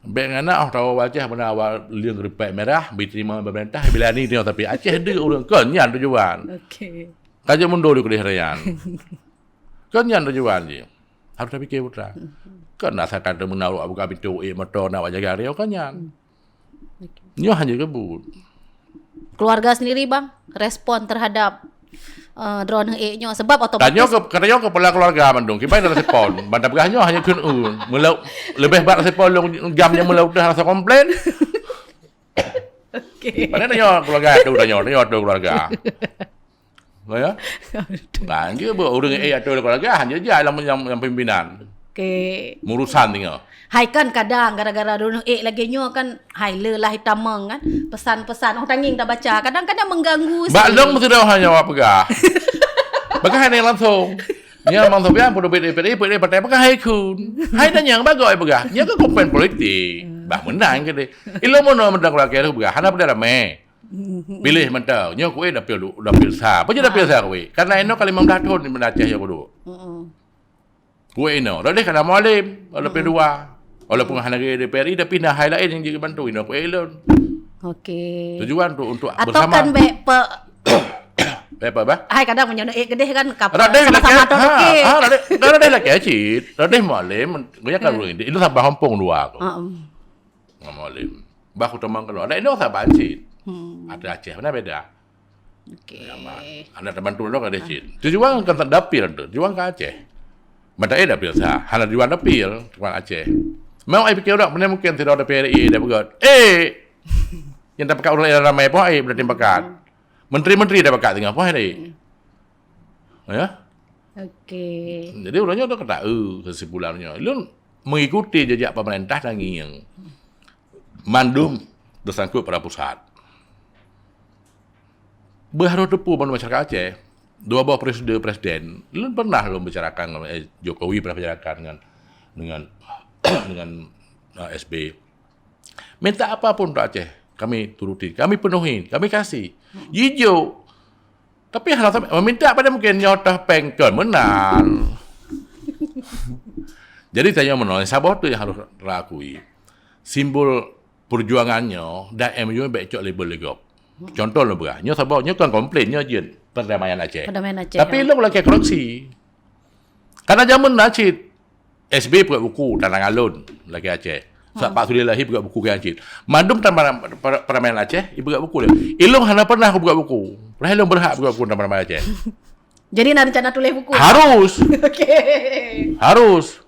Bèk ngon na, oh, tahu Aceh beuna awak lieng ripek merah, diterima pemerintah, bila ni tengok tapi Aceh deuek ureueng kon nyan tujuan. Okey. Kaji mundur di kedih rayan. Kon nyan tujuan jih. Harus tapike putra. Hmm. Kon asalkan teumeuna awak buka pintu, eh, motor, nak awak jaga dia, kon nyan. Hmm. Okey. Nyoe hanya kebut. Keluarga sendiri, bang, respon terhadap, eh, droeneuh ék nyoe? Sebab otomatis. Tanyoe ke, tanyoe kepala keluarga mandum. Kiban dah respon. Banda peugah nyoe hanya kheun, uh, meulau, lebih bak respon lôn GAM nyang meulau dah rasa komplain. Okey. Padahal tanyoe keluarga tu, tanyoe, tanyoe tu keluarga. Nah, ya? Nah, dia buat orang, eh, atau keluarga, hanya dia yang, yang, yang pimpinan. Okey. Murusan tinggal. Hai kan kadang gara-gara droeneuh ék lagèe nyoe kan, hai le lah hitamong kan. Pesan-pesan, oh, tanging tabaca. Kadang-kadang mengganggu. Bak lôn meusidroe hanya awak peugah. Peugah hanya langsung. Nya langsung biar pun duit daripada, daripada partai peugah hai kun. Hai tanya bagai peugah. Nya ke komplain politik. Hmm. Bah menang ke dia. Ilmu mana menang keluarga peugah. Hana pada ramai. Pilih mantong. Nyoe kuweh dapil du-, dapil sa. Apa je dapil sa kuweh? Karena inoe ka limong belas thon di Aceh ya kudu. Heeh. Kuweh inoe. Radeh kana Mualem, dapil dua. Walaupun hana di P R I, tapi na hai lain yang jadi bantu inoe kuweh lôn. Okey. Tujuan tu untuk bersama. Atau kan bek pe- Bek apa, bah? Hai kadang meunyoe ék keudeh kan kap-, radeh sama-sama lakèe, tu ha, okey. Ha, radeh, radeh lakèe cit. Radeh Mualem, gaya kan urang ini. Itu sabar hompong dua aku. Heeh. Ngon Mualem. Bah kutamong keudroe. Adak inong saban cit. Hmm. Ata Aceh, mana beda? Okey. Anak teman tu dong ada cit. Tujuan kan dapil tu. Tujuan ka Aceh. Mata eh dapil sa. Hana tujuan dapil, tujuan Aceh. Mau ai pikir dak, mana mungkin tidak ada P R I dah peugah. Eh! Yang dah pekat urang ramai pun ai berarti pekat. Menteri-menteri dah pekat tengah pun ai. Ya? Okey. Jadi, urang nyoe tu kata, eh, kesimpulan nyoe. Lôn mengikuti jejak pemerintah dan ngieng. Mandum tersangkut pada pusat. Beuharôh teupeu mandum masyarakat Aceh, dua boh periode presiden, lôn pernah lôn bicarakan ngon, eh, Jokowi pernah bicarakan ngon, dengan, dengan, eh, S B. Minta apa pun untuk Aceh, kami turuti, kami penuhi, kami kasih. Jijok. Tapi hana sampai meminta pada mungkin nyoe tah pengkon meunan. Jadi tanya meunoe, saboh tu yang harus rakui. Simbol perjuangan nyoe dan M U bèk cok label lé gob. Contoh lôn peugah, nyoe saboh nyoe kan komplain nyoe jeuet perdamaian Aceh. Perdamaian Aceh, tapi ya. Lôn lakèe korupsi. Karena jameun na cit S B peugah buku tanang alun lagèe Aceh. Sebab Pak Sudi lahé peugah buku keu cit. Mandum tanang per-, per-, perdamaian Aceh, ipeugah buku lé. Ilôn hana pernah kupeugah buku. Padahai ilôn berhak peugah buku tanang perdamaian Aceh. Jadi na rencana tuléh buku? Harus. Okey. Harus.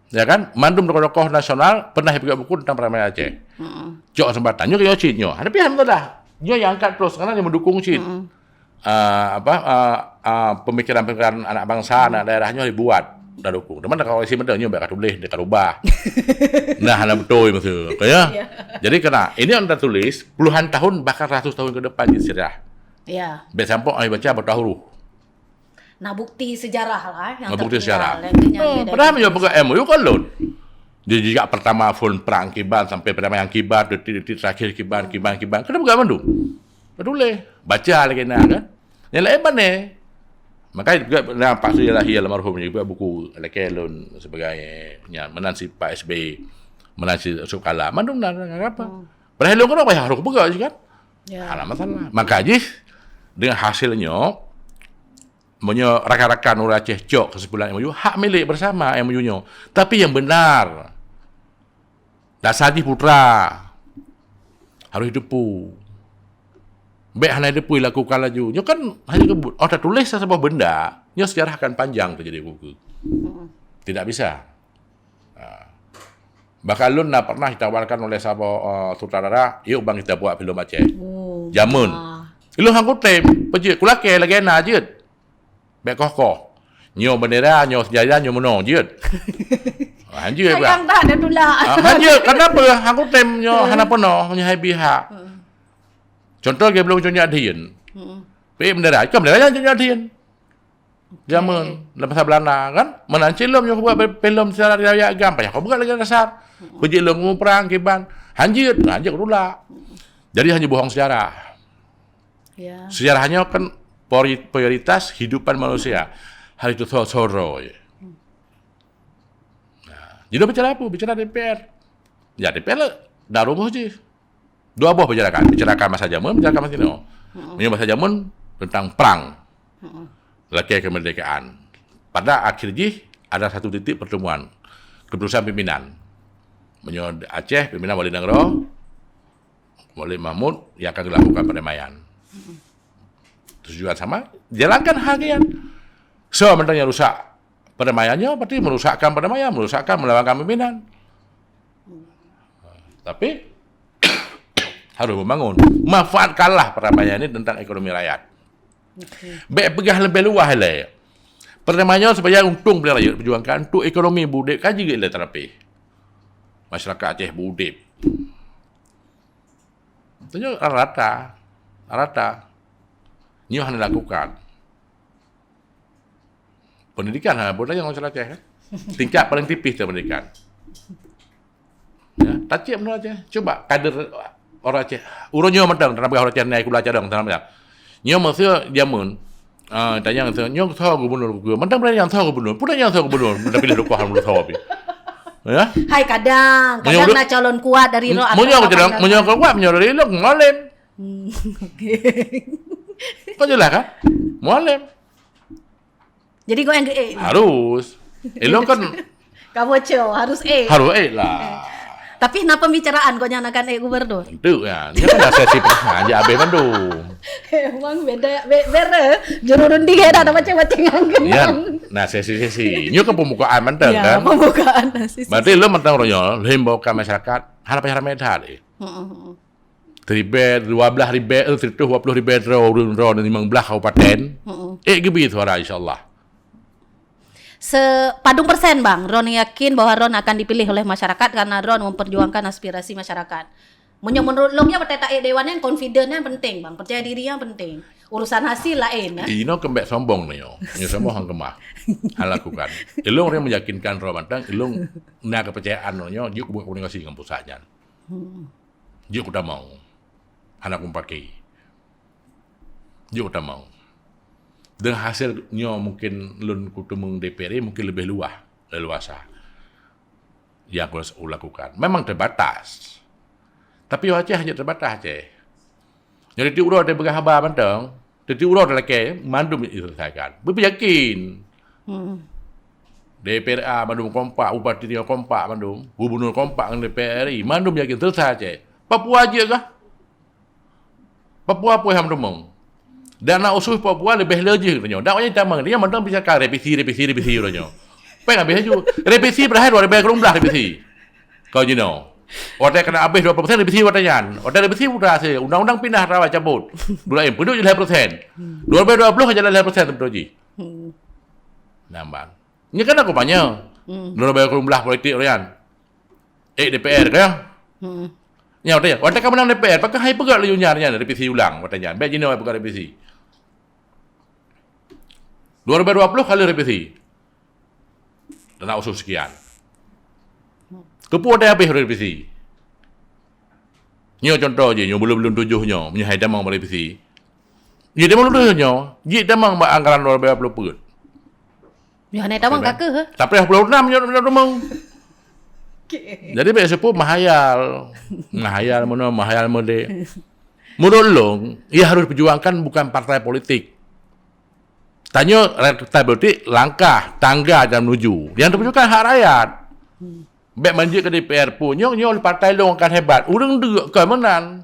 Ya kan? Mandum tokoh-tokoh nasional pernah peugah buku tentang peramaian Aceh. Mm-mm. Cok seumbatan. Nyoe keuh cit nyoe. Tapi alhamdulillah, nyoe nyang angkat terus, karena nyoe meudukung cit. Mm-mm. Ah, apa, ah, ah, pemikiran-pemikiran anak bangsa, anak daerah nyoe dibuat, dah dukung. Teuma kalau isi benda nyoe bak ka tuléh, dia ka rubah. Nah, hana beutôi masa tu, ya. Ya. Jadi kena, ini yang dah tulis puluhan tahun, bahkan ratus tahun ke depan di sejarah. Ya. Bek sampoe ai baca batah huruf. Nah, bukti sejarah lah yang Nah, bukti tertinggal, sejarah. Yang kenyang Oh, dia padahal dari meunyoe peugah M O U kan lôn. Di jejak pertama phon perang kiban sampai perdamaian kiban, detik-detik terakhir kiban, kiban, kiban. Kena peugah mandum. Tuléh. Baca lagèe na kan. Nyang laén pane. Makanya juga nampak saya lahir almarhum juga buku laki lôn sebagai nya, meunan si Pak S B, meunan si Yusuf Kala. Mandum na, na, na apa? Hmm. Padahal lôn kena payah harus peugah je kan. Ya. Hana masalah. Maka jih dengan hasil nyoe, meunyoe rakan-rakan ureueng Aceh cok kesimpulan M O U, hak milik bersama M O U nyoe. Tapi yang benar, dasar jih putra harus diteupue. Bèk hana diteupue lakukan laju. Nyoe kan hanya kebut. Oh, tatuléh saboh benda, nyoe sejarah akan panjang terjadi buku. Mm-mm. Tidak bisa. Ha. Bahkan lôn na pernah ditawarkan oleh saboh, eh, sutradara, "Yuk bang kita buat filem Aceh." Oh, Jameun. Wah. Lôn hana kutem, peujeuet kulakèe lagèe na jeuet. Bèk koh-koh. Nyoe bendera, nyoe seujajah, nyoe meunoe jeuet. Ha, jeuet bah. Sayang tak ada tulak. Ha, jeuet. Kenapa? Hana kutem nyoe, hana peunoh, nyoe hai bihak. Hmm. Contoh, dia belum contoh Adhin. Hmm. Peuék bendera, ikam bendera nyang contoh Adhin. Oke. Jameun, dalam masa Belanda kan, meunan cit lom nyoe buat pe-, filem secara riwayat agam, payah kau buat lagi dasar. Mm-mm. Peujeuet lom muprang kiban, hanjeuet, hanjeuet rula. Jadi hanya bohong sejarah. Ya. Sejarah nyoe kan pori-, prioritas hidupan manusia. Hari tu so-, soro je. Hmm. Nah, jadi bicara apa? Bicara D P R. Ya, D P R lah, dah rumoh je. Dua boh bicarakan, bicarakan masa jameun, bicarakan masa kini. Mm-mm. Meunyoe masa jameun tentang perang, mm-mm, lakèe kemerdekaan. Pada akhir jih ada satu titik pertemuan keputusan pimpinan. Meunyoe Aceh, pimpinan Wali Nanggroe, Malik Mahmud yang akan dilakukan perdamaian. Mm-mm. Tujuan sama, jalankan hal kalian. So, mentang yang rusak perdamaian nyoe, berarti merusakkan perdamaian, merusakkan, melawankan pimpinan. Tapi harus membangun. Manfaatkanlah perdamaian ini tentang ekonomi rakyat. Oke. Bèk peugah leubeh luwah lé. Perdamaian nyoe supaya untung bagi rakyat, perjuangkan untuk ekonomi budep kaji lé terapi. Masyarakat Aceh budep. Tentu rata, rata. Nyoe hana dilakukan. Pendidikan, ha, bukan yang masalah Aceh, kan? Tingkat paling tipis tu pendidikan. Ya, tacik menurut Aceh. Cuba kader orang Aceh. Urang nyoe mantong, tanah peugah orang Aceh nai kula cadang, tanah peugah. Nyoe masa jameun, ah, tanya masa, nyoe soe gubernur, gubernur. Mantong berani nyang soe gubernur. Pun nyang soe gubernur, tapi dah dukoh alhamdulillah soe pi. Ya? Hai, kadang, kadang na calon kuat dari roh. Meunyoe aku cadang, meunyoe aku kuat, meunyoe dari lok, Mualem. Hmm, oke. Kau jelas kan? Mualem. Jadi kau yang ke-, eh. Harus. Elok kan. Kau bocor, harus eh. Harus eh lah. Eh. Tapi kenapa pembicaraan kau yang akan eh gubernur? Tentu kan. Dia kan dah sesi pertama je habis mandum. Emang beda, be-, beda. Juru runding ya dah macam-macam yang Ya, kenal. Nah sesi-sesi. Ini kan pembukaan mantong Ya, kan. Pembukaan sesi. Berarti lo mantong royal, himbau ke masyarakat, hal apa yang ramai dah eh. Heeh, heeh. Ribèe, dua belas ribèe, eh, seratus dua puluh ribèe droe, ureueng droe limong blaih kabupaten. Heeh. Eh, geubri suara, insya Allah. Sepadum persen, Bang, droeneuh yakin bahwa droeneuh akan dipilih oleh masyarakat karena droeneuh memperjuangkan aspirasi masyarakat. Meunyoe menurut lôn, ya, beutôi taék dewan nyan, confident nyan penting, Bang. Percaya diri nyan penting. Urusan hasil laén, eh. Inoe keumbek sombong nyoe. Nyoe sombong hang keumah. Hana lakukan. Ilôn ureueng meyakinkan droe mantong, ilôn na kepercayaan nyoe, jeuet kubuat komunikasi ngon pusat nyan. Hmm. Jeuet kutamong. Hana kupaké. Jeuet kutamong. Deungon hasé nyoe mungken lôn kuteumeung D P R mungken leubeh luwah, leluasa. Nyang ku lakukan. Memang terbatas. Tapi Aceh hanya terbatas Aceh. Nyoe tiep uroe tapeugah haba mantong, tiep uroe talakée mandum diselesaikan. Beuyakin. Hmm. D P R A mandum kompak, bupati nyoe kompak mandum, gubernur kompak ngon D P R ri, mandum yakin selesai Aceh. Papua jeuet kah? Papua peue hana meuteumong. Dana otsus Papua leubeh le jih tanyoe. Dak wajéb tamong, dia mantong bisa ka revisi, revisi, revisi uroe nyoe. Péng habéh laju. Revisi berakhir dua ribu dua puluh belas revisi. Kau jinoe. Watèe keuneuk habéh dua puluh persen revisi watèe nyan. Watèe revisi udah hasil. Undang-undang pindah rawai cabut. Dua M peuduek jadi persen. Dua ribu dua puluh jalan persen betul ji. Hmm. Nambah. Ni kan aku tanya. Hmm. Dua ribu dua puluh belas politik orang. Eh, D P R kan? Hmm. Nya, watèe, watèe ka menang D P R, pakon hai peugah laju nyan, nyan, revisi ulang, watèe nyan. Bèk jinoe peugah revisi. Dua ribu dua puluh kali revisi. Dana khusus sekian. Keupeue watèe habéh revisi? Nyoe contoh jih, nyoe buleuen-buleuen tujoh nyoe, meunyoe hai tamong bak revisi. Jih tamong tujoh nyoe, jih tamong bak anggaran dua ribu dua puluh peuet. Nyoe hana tamong ka keuh. Tapi dua puluh enam nyoe tamong. Okey. Jadi bèk seupôt mahayal. Mahayal meunoe, mahayal meudéh. Menurut lôn, yang harus diperjuangkan bukan partai politik. Tanyoe partai politik langkah, tangga dan menuju. Yang diperjuangkan hak rakyat. Bèk manjeuet keu D P R pun. Nyoe, nyoe partai lôn akan hebat. Ureueng deuk kon meunan.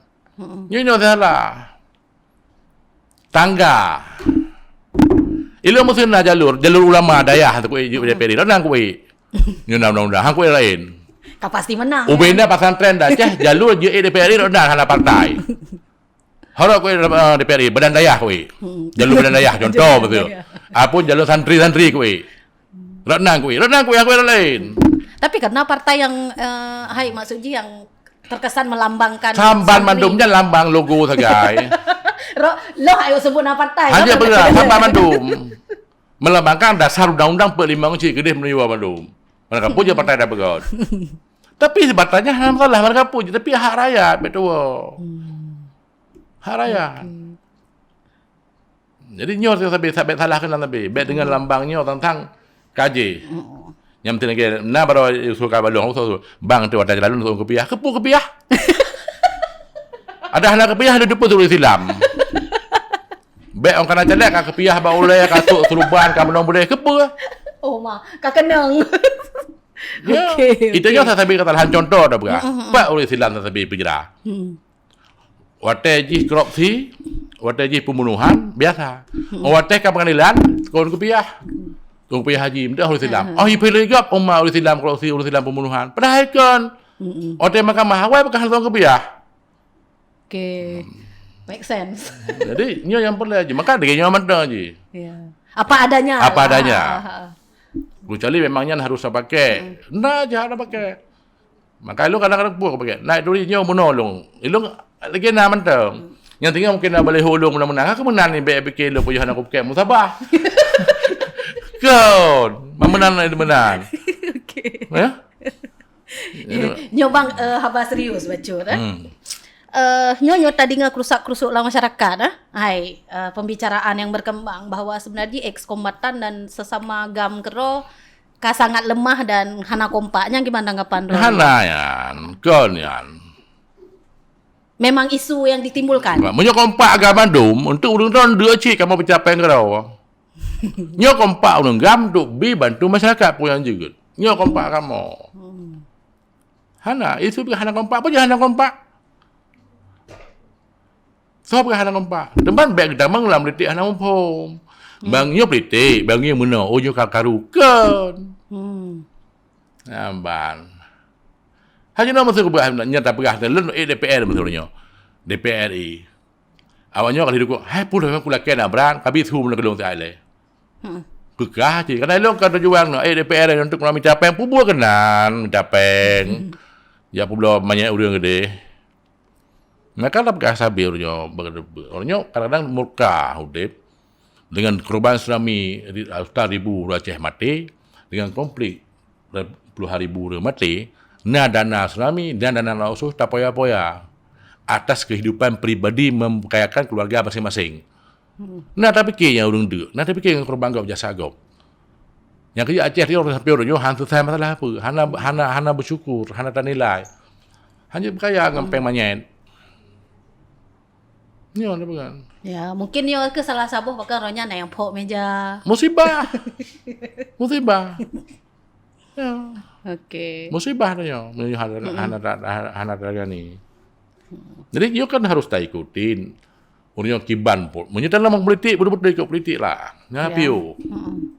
Nyoe, nyoe salah. Tangga. Ilôn meuseue na jalur, jalur ulama dayah tu kuék jeuet D P R. Dak na kuék. Nyoe na undang-undang, han kuék laén. Ka pasti menang. Ubena pesantren dah ceh jalur jeuet D P R dak na, hana partai. Harok kuék, eh, D P R, badan dayah kuék. Hmm. Jalur badan dayah, contoh betul. Dayah. Apun jalur santri-santri kuék. Dak na kuék, dak na kuék, kuék laén. Tapi karena partai yang, eh, hai, maksud jih yang terkesan melambangkan Samban santri. Mandum nyan lambang logo sagai. Ro-, loh ayo sebut nama partai. Hanya apa benar, betul? Samban mandum. Melambangkan dasar undang-undang peuet limong cit keudeh meunyoe mandum. Mana kapun je partai dah peugah. Tapi sebatanya hana masalah, mana kapun je, tapi hak rakyat, betul. Hmm. Hak rakyat. Okey. Jadi nyoe sabe-sabe salah keunan sabe. Bèk dengan lambang nyoe tantang K J. Nyang penting lagi na baru usul ka balong usul, usul. Bang tu ada jalan untuk kupiah. Kepu kupiah. Ada hana kupiah ada depan turun Islam. Bèk orang kana caleg ka kupiah ba ulèe ka tuk suruban ka menong boleh kepu. Oh ma, ka kenang. Ya, okey, itu okey. Nyoe sabe kesalahan contoh dah peugah. Pak ureueng Islam sabe penjara. Hmm. Watèe jih korupsi, watèe jih pembunuhan, biasa. Hmm. Watèe ka pengadilan, kon kupiah. Kon kupiah haji, minta ureueng Islam. Hmm. Oh, ipilih gop umat ureueng Islam korupsi, ureueng Islam pembunuhan. Padahal kon. Hmm. Watèe mahkamah awai bukan hana kupiah. Okey. Hmm. Make sense. Jadi, nyoe yang perlu aja. Maka dia nyoe mantong aja. Ya. Apa adanya. Apa adanya. Ha, ha, ha. Kecuali memang nyan harus saya pakai. Hmm. Nah, jangan pakai. Maka ilong kadang-kadang puih pakai. Naik duri nyoe bunoe long. Ilong lagi na mantong. Nyang tinggal mungkin na boleh ulong menang-menang. Aku menang ni baik fikir lo payah nak pakai musabah. Kon, menang ni menang. Okey. Ya? Nyoe bang, eh, haba serius bacut, eh. Hmm. Eh, nyoe, nyoe tadi ngon kerusak-kerusuk lam masyarakat, eh. Hai, eh, pembicaraan yang berkembang bahwa sebenarnya ex kombatan dan sesama gam keudroe ka sangat lemah dan hana kompak. Nyan gimana tanggapan droe? Hana nyan, kon nyan. Memang isu yang ditimbulkan. Meunyoe kompak gam mandum, untuk ureueng droe dua cit kamoe peucapai keudroe. Nyoe kompak ureueng gam duk bi bantu masyarakat peue nyang jeuet. Nyoe kompak kamoe. Hmm. Hana, isu pih hana kompak, peue hana kompak? Soe pih hana kompak? Teuma bèk geutamong lam politik hana muphom. Hmm. Bang nyoe politik, bang nyoe meunoe, oh nyoe ka karu kon. Hmm. Nah, ban. Hanya nama suruh peugah, nyata peugah, lôn, eh, D P R betul nyoe. D P R I. Awak nyoe ka didukung, hai pun aku lakèe na brang, ka bi su meunan keulong siat lé. Hmm. Peugah cit, karena ilong ka tujuan nyoe, eh, D P R untuk mita péng, pubua keunan mita péng. Hmm. Ya publoe manyét ureueng geude. Maka lah peugah sabe ureueng nyoe, ureueng nyoe kadang-kadang murka udép dengan korban tsunami ri-, ratusan ribu ureueng Aceh maté, dengan konflik puluhan ribu ureueng maté, na dana tsunami, na dana otsus tapoya-poya atas kehidupan pribadi memberdayakan keluarga masing-masing. Hmm. Na tapike nyang ureueng deuk, na tapike nyang korban gob jasa gob. Nyang keu Aceh nyoe sampoe uroe nyoe han selesai masalah apa, hana, hana, hana bersyukur, hana tanilai. Hanya berkaya ngon péng manyét. Nyoe na peugah. Ya, mungkin nyoe keuh salah saboh bahkan roh nyan na nyang phok meja. Musibah. Musibah. Ya. Okey. Musibah tu nyoe, meunyoe hana, hana, hana, hana terjadi. Jadi, nyoe kan harus taikutin. Ureueng nyoe kiban pun. Meunyoe dalam politik, betul-betul ikut politik lah. Nya piu. Hmm.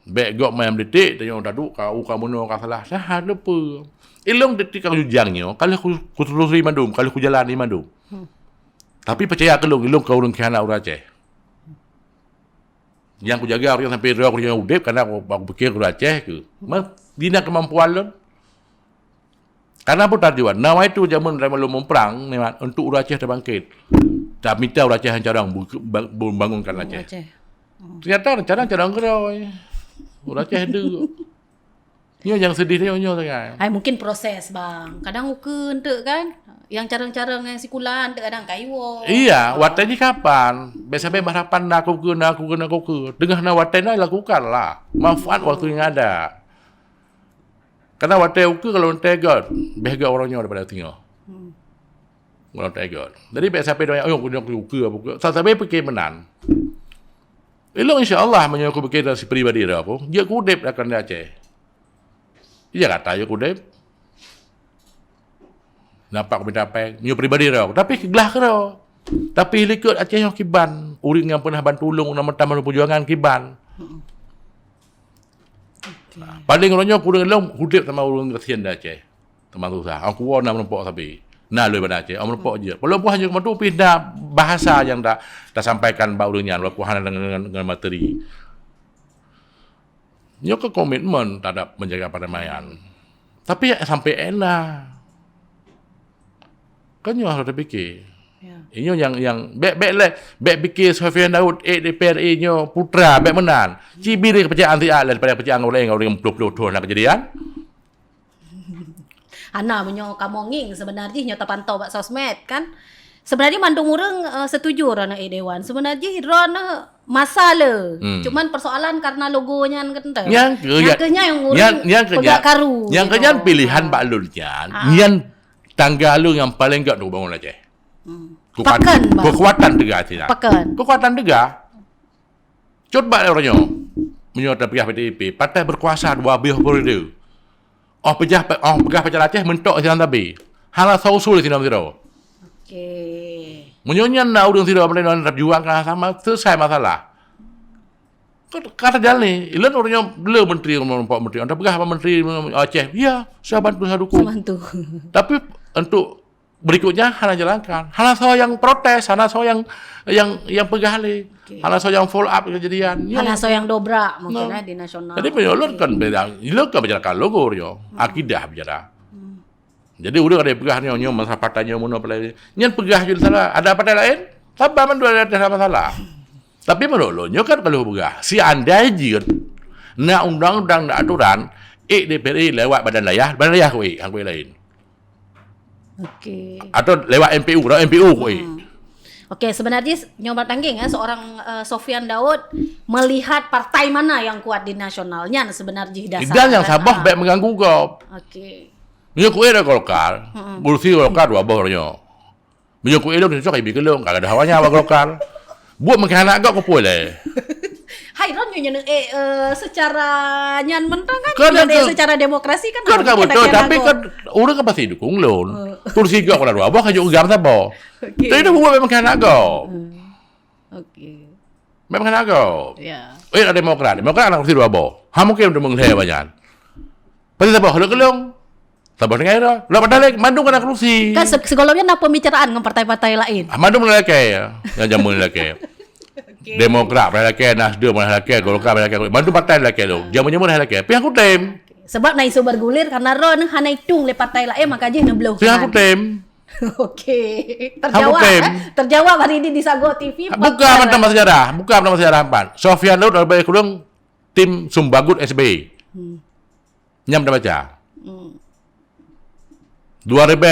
Bèk gop main meudetik, tanyoe taduek ka u ka bunoe ka salah. Salah leupeu. Ilong detik ka jujang nyoe, ka lheueh ku, kutelusuri mandum, ka lheueh kujalani mandum. Hmm. Tapi peucaya keu lôn, ilong ka ureueng khianat ureueng Aceh. Nyang kujaga ureueng sampai droe ureueng udép, karena aku, aku pikir ureueng Aceh keu. Ma, di na keumampuan lôn. Karena peue tujuan, nawaitu jameun lôn muprang, nikmat, untuk ureueng Aceh teubangkit. Tamita ureueng Aceh nyang carông bu-, ba-, bu-, bangunkan Aceh. Aceh. Hmm. Ternyata carông-carông keudroe. Ureueng Aceh deuk. Nyoe nyang sedih nyoe, nyoe sagai. Hai, mungkin proses, Bang. Kadang ukeue enteuk kan, nyang carông-carông nyang sikula enteuk kadang kayue. Iya, ah, watèe jih kapan? Bèk sampai berharapan na ukeue, na ukeue, na ukeue. Teungoh na watèe na lakukanlah. Manfaat waktu yang ada. Karena watèe ukeue kalau teugot, bèh göt uroe nyoe daripada teungoh. Hmm. Kalau teugot. Jadi bèk sampai doa, "Oh, ukeue, ukeue, ukeue." Sa-, sampai pikir meunan. Ilong insya Allah meunyoe aku pikir dari si pribadi dah aku, jeuet ku udép akan di Aceh. Di Jakarta jeuet ku udép. Nampak aku minta pèng, nyoe pribadi dah aku. Tapi keuglah keudroe. Tapi likot Aceh nyoe kiban, ureueng nyang pernah bantu ulôn, nyang meutamah perjuangan kiban. Hmm. Oke. Paling uroe nyoe kureueng lom udép sama ureueng gasien di Aceh. Teuma susah. Aku woe na meurumpok sabe. Na lôn bak Aceh, oh, meurumpok jeuet. Walaupun hanya keumantu, pih na bahasa nyang ta-, tasampaikan bak ureueng nyan, walaupun hana ngon, ngon, ngon materi. Nyoe keu komitmen terhadap menjaga perdamaian. Tapi sampai ena. Kan nyoe harus dipikir. Ya. Inyoe nyang, nyang bèk, bèk lé, bèk pikir Sofyan Daud, eh, D P R I nyoe putra, bèk meunan. Cibiri kepercayaan siat lé daripada kepercayaan ureueng, ureueng puluh-puluh thon na kejadian. Hana, meunyoe kamoe ngieng, sebenarnya nyoe tapantau bak sosmed kan. Sebenarnya mandum ureueng, eh, setuju droeneuh, eh, Dewan. Sebenarnya droeneuh masa le. Hmm. Cuman persoalan karena logo nyan kan tu. Nyang keu, nyang keu nyan ureueng nyang, nyang keu peugah nyan, karu nyang keu gitu. Nyan pilihan bak lôn nyan. Ah. Nyan tangga lôn nyang paling göt untuk bangun Aceh. Hmm. Kekuatan, Bang. Kekuatan teuga sinan. Pakan. Kekuatan teuga. Cut bak uroe nyoe. Meunyoe tapeugah P D I P, partai berkuasa dua boh periode. Oh peugah, oh peugah Pecah Aceh mentok sinan tabi. Hana soe usul sinan sidroe. Oke. Meunyoe nyan na ureueng sidroe peureulèe terjuang ka sama, selesai masalah. Ka, ka terjalani. Ilôn ureueng nyoe le menteri, menteri, enta peugah apa menteri Aceh, ya, saya bantu, saya dukung. Saya bantu. Tapi untuk berikutnya hana jalankan. Hana soe nyang protes, hana soe nyang, nyang, nyang peugah lé. Oke. Hana soe nyang follow up kejadian. Hana soe nyang dobrak mungkin, eh, di nasional. Jadi meunyoe lôn kan beda, lôn kan bicara logo nyoe, akidah bicara. Hmm. Jadi ureueng ada peugah nyoe, nyoe masalah partai nyoe meunoe, partai nyan peugah jeuet salah. Ada partai laén, saban mandum ada, ada masalah. Tapi meunurot lôn nyoe kan kalau peugah, seandai jeuet na undang-undang, na aturan, ék D P R I lewat badan dayah, badan dayah ku ék, hana ku ék laén. Oke. Atau lewat M P U, lewat M P U ku ék. Hmm. Oke, sebenarnya s-, nyoba tanggeng ya, seorang, eh, Sofyan Daud melihat partai mana yang kuat di nasional. Nyan sebenarnya dasar. Dan nyang saboh bèk mengganggu gob. Oke. Meunyoe ku ék Golkar, kursi Golkar dua boh nyoe. Meunyoe ku ék lôn cocok ibi keu lôn, ka ada hawanya bak Golkar. Buet meukahan aneuk gob ku pue lé. Hai, droeneuh nyoe, eh, eh, secara nyan mantong kan, kan, eh, secara demokrasi kan, kan, kan betul, tapi kan ureueng kan pasti dukung lôn. Kursi gob ka dua boh, ka jok gam saboh. Oke. Tapi dah buet meukahan aneuk gob. Hmm. Oke. Memang hana go. Ya. Eh, ada Demokrat. Demokrat aneuk kursi dua boh. Ha, mungkin untuk mengelhei banyak. Pasti saboh lôn keu lôn. Saboh dengan ira. Lôn padahai mandum aneuk kursi. Kan se-, sebelumnya na pembicaraan dengan partai-partai lain. Ah, mandum lakèe ya. Yang jameun lakèe. Oke. Demokrat pernah lakèe, Nasdem pernah lakèe, Golkar pernah lakèe. Mandum partai lakèe lôn. Jameun-jameun lakèe. Pihak aku tem. Sebab na isu bergulir karena droeneuh hana itueng lé partai lain, maka jih neubloh. Pihak aku tem. Oke. Terjawab, eh? Terjawab hari ini di Sago T V. Buka mata sejarah, buka mata sejarah empat. Sofyan Daud lebih kurang tim Sumbagut S B. Hmm. Nyam dah baca. Hmm. Dua ribu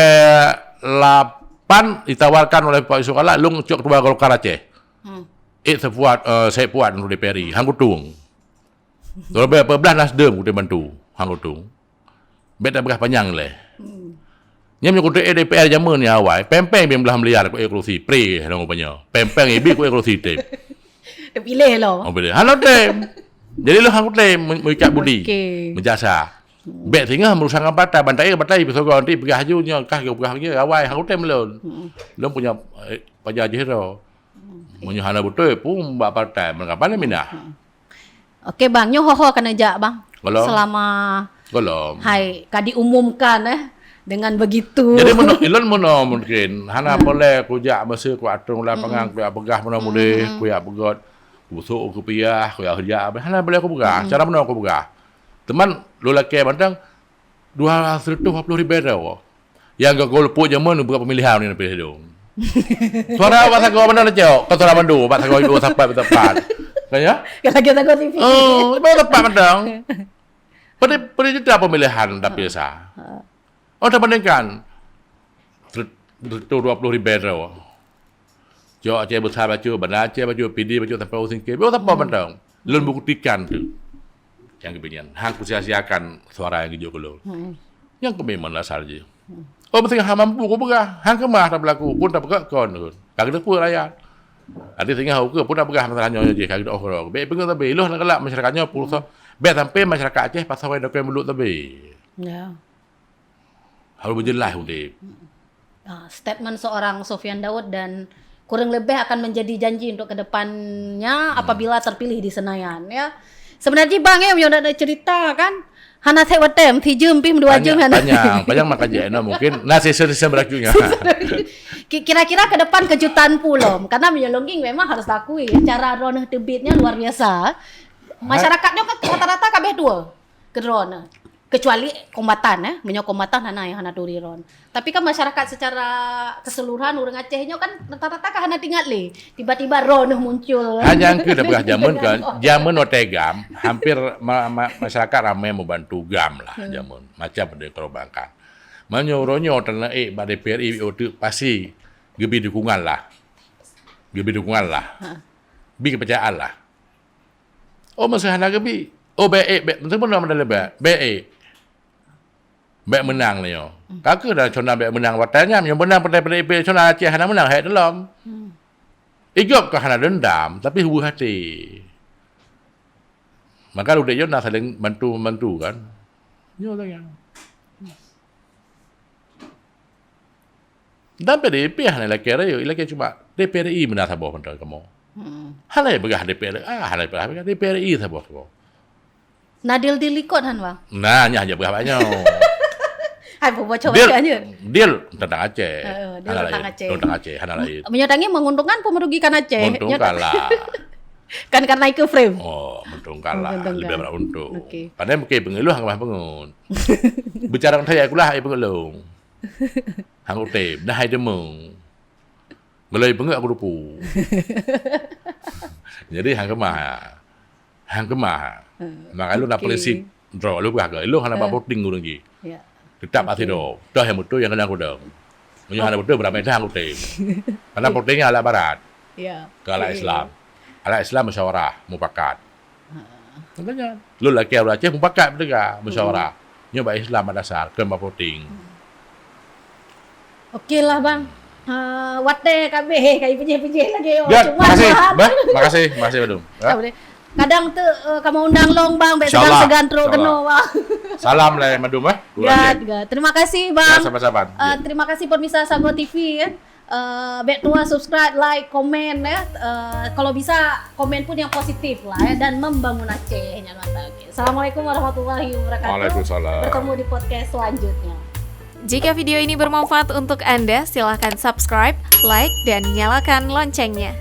lapan ditawarkan oleh Pak Yusuf Kalla, lôn cok ketua Golkar Aceh. Hmm. Eh, Said Fuad, eh, Said Fuad untuk D P R I. Hang kutueng. Dua ribu empat belas Nasdem kutem bantu, hang kutueng. Bèk tapeugah panyang lé. Hmm. Nyan meunyoe kutem D P R jameun nyang awai, pèng-pèng bèk blah miliar ku ék kursi, pre, hana rupanya. Pèng-pèng ibi ku ék kursi tem. Piléh lom. Oh, piléh. Hana tem. Jadi lôn hang kutem, me-, meuikat budi. Oke. Meujasa. Hmm. Bèk singoh meurusak ngon partai, bantai partai, peusoe nanti peugah aju nyoe, kah peugah lagi, awai, hang kutem lôn. Hmm. Lôn punya, eh, paja jih ro. Hmm. Meunyoe hana beutôi pun bak partai, meukapan minah. Hmm. Oke bang, nyoe ho-ho ka neujak bang. Gohlom. Selama gohlom hai ka diumumkan eh dengan begitu. Jadi meuno-, ilôn meunoe mungkin hana peureulèe kujak meusé kuatong lapangan, kujak peugah meunoe mudeh, kujak peugöt, kusok kupiah, kujak hujak, hana peureulèe kupeugah. Cara meunoe kupeugah. Teuma lôn lakèe mantong dua ratus dua puluh ribèe droe. Nyang ka golput jameun buka pemilihan ni piléh dong. Suara bak sagoe mana cok? Kau suara mandu bak sagoe ibu sapat sapat. Kan ya? Kan lagi sagoe T V. Oh, ibu sapat mantong. Pada pada juta pemilihan tapi sa. Oh, terbandingkan. Dua puluh ribèe droe. Cok Aceh besar bacut, Banda Aceh bacut, Pidie bacut sampai Usingke. Beuh sapat mantong. Lôn buktikan tu. Nyang keubiet nyan, han kusia-siakan suara nyang geujok keu lôn. Nyang keubiet mandasar jih. Oh, meusingoh han mampu kupeugah, han keumah tapeulaku, pun tapeugah kon. Ka geuteupeue rakyat. Adak singoh ukeue pun tapeugah masalah nyoe jih, ka geuteupeue. Bèk peungeut sabe, ilôn hana galak masyarakat nyoe pulsa. Bèk sampai masyarakat Aceh pasoe doken mulut sabe. Ya. Harus berjelas udép. Ah, statement seorang Sofyan Daud dan kurang lebih akan menjadi janji untuk ke depannya apabila terpilih di Senayan, ya. Sebenarnya bang ya, yang nak cerita kan, hana sép watèe, si jeuem pih dua jeuem hana. Panjang, panjang maka je, no, mungkin nah season-season berlakunya. Ki-, kira-kira ke depan kejutan pulom, karena menyelongging memang harus diakui, cara droeneuh teubiet nyan luar biasa. Masyarakat nyoe kan rata-rata kabeh tua. Keu droeneuh. Kecuali kombatan, eh. Meunyoe kombatan hana nyang hana turi droeneuh. Tapi kan masyarakat secara keseluruhan ureueng Aceh nyoe kan rata-rata kan hana teuingat lé. Tiba-tiba droeneuh muncul. Hanya keu dah peugah jameun kan, jameun watèe GAM, hampir ma-, ma-, masyarakat ramai membantu GAM lah jameun. Macam ada perbankan. Meunyoe uroe nyoe teunaék bak D P R I, oh, tu pasti geubi dukungan lah. Geubi dukungan lah. Bi kepercayaan lah. Oh, masa hana geubi. Oh, bèk ék, bèk, meuteumé na mandalé bèk. Bèk ék. Bèk meunang nyoe. Ka keuh dah cona bèk meunang watèe nyan. Nyang meunang Partai P D I P cona Aceh hana meunang, hai dalam. Igop ka hana dendam, tapi hue hati. Maka udép nyoe na saling bantu-membantu kan. Nyoe lagèe nyan. Dan P D I P hana ilakèe rayeuk, ilakèe cuma D P R I meunan saboh mantong kamoe. Hana peugah D P R I, ah, hana peugah D P R I saboh kamoe. Na deal-deal likot han, Bang? Nah, nyan hana peugah bak nyoe. Hai, bocoh-bocoh aja. Deal tentang Aceh. Heeh, deal tentang Aceh. Tentang Aceh, hana lain. Meunyoe tangieng menguntungkan apa merugikan Aceh? Menguntungkan lah. Kan karena ikut frame. Oh, menguntungkan lah. Lebih berat untung. Oke. Padahal mungkin pengeluh nggak pengun. Bicara saya kulah ai pengeluh. Hang utem, dah hai demung. Geulai peungeuet aku dupu. Jadi hang keumah. Hang keumah. Maka lôn na prinsip droe lôn peugah keu lôn hana bak voting ureueng jih. Ya. Tetap asidroe. Toh nyang beutôi nyang keunong kudong. Meunyoe hana beutôi beurami dah hang utem. Karena voting nyan alat barat. Ya. Keu alat Islam. Alat Islam musyawarah, mufakat. Makanya, lôn lakèe ureueng Aceh mupakat beuteuga musyawarah. Nyoe bak Islam bak dasar, kon bak voting. Oke lah, Bang. Ha, watèe ka abéh, ka ipeujeuh-peujeuh lagèe, oh, cuma makasih, Bang. Makasih, makasih, Badum. Ya. Tak boleh. Kadang tu, eh, kamoe undang lôn, Bang, bèk segan-segan trok keunoe, Bang. Salam lah, Badum, eh. Gad, gad. Terima kasih, Bang. Ya, sama-sama. Eh, terima kasih pemirsa Sagoe T V, ya. Eh, bèk tuha subscribe, like, komen ya. Eh, kalau bisa komen pun yang positif lah ya dan membangun Aceh nyan mantap. Oke. Assalamualaikum warahmatullahi wabarakatuh. Waalaikumsalam. Bertemu di podcast selanjutnya. Jika video ini bermanfaat untuk Anda, silahkan subscribe, like, dan nyalakan loncengnya.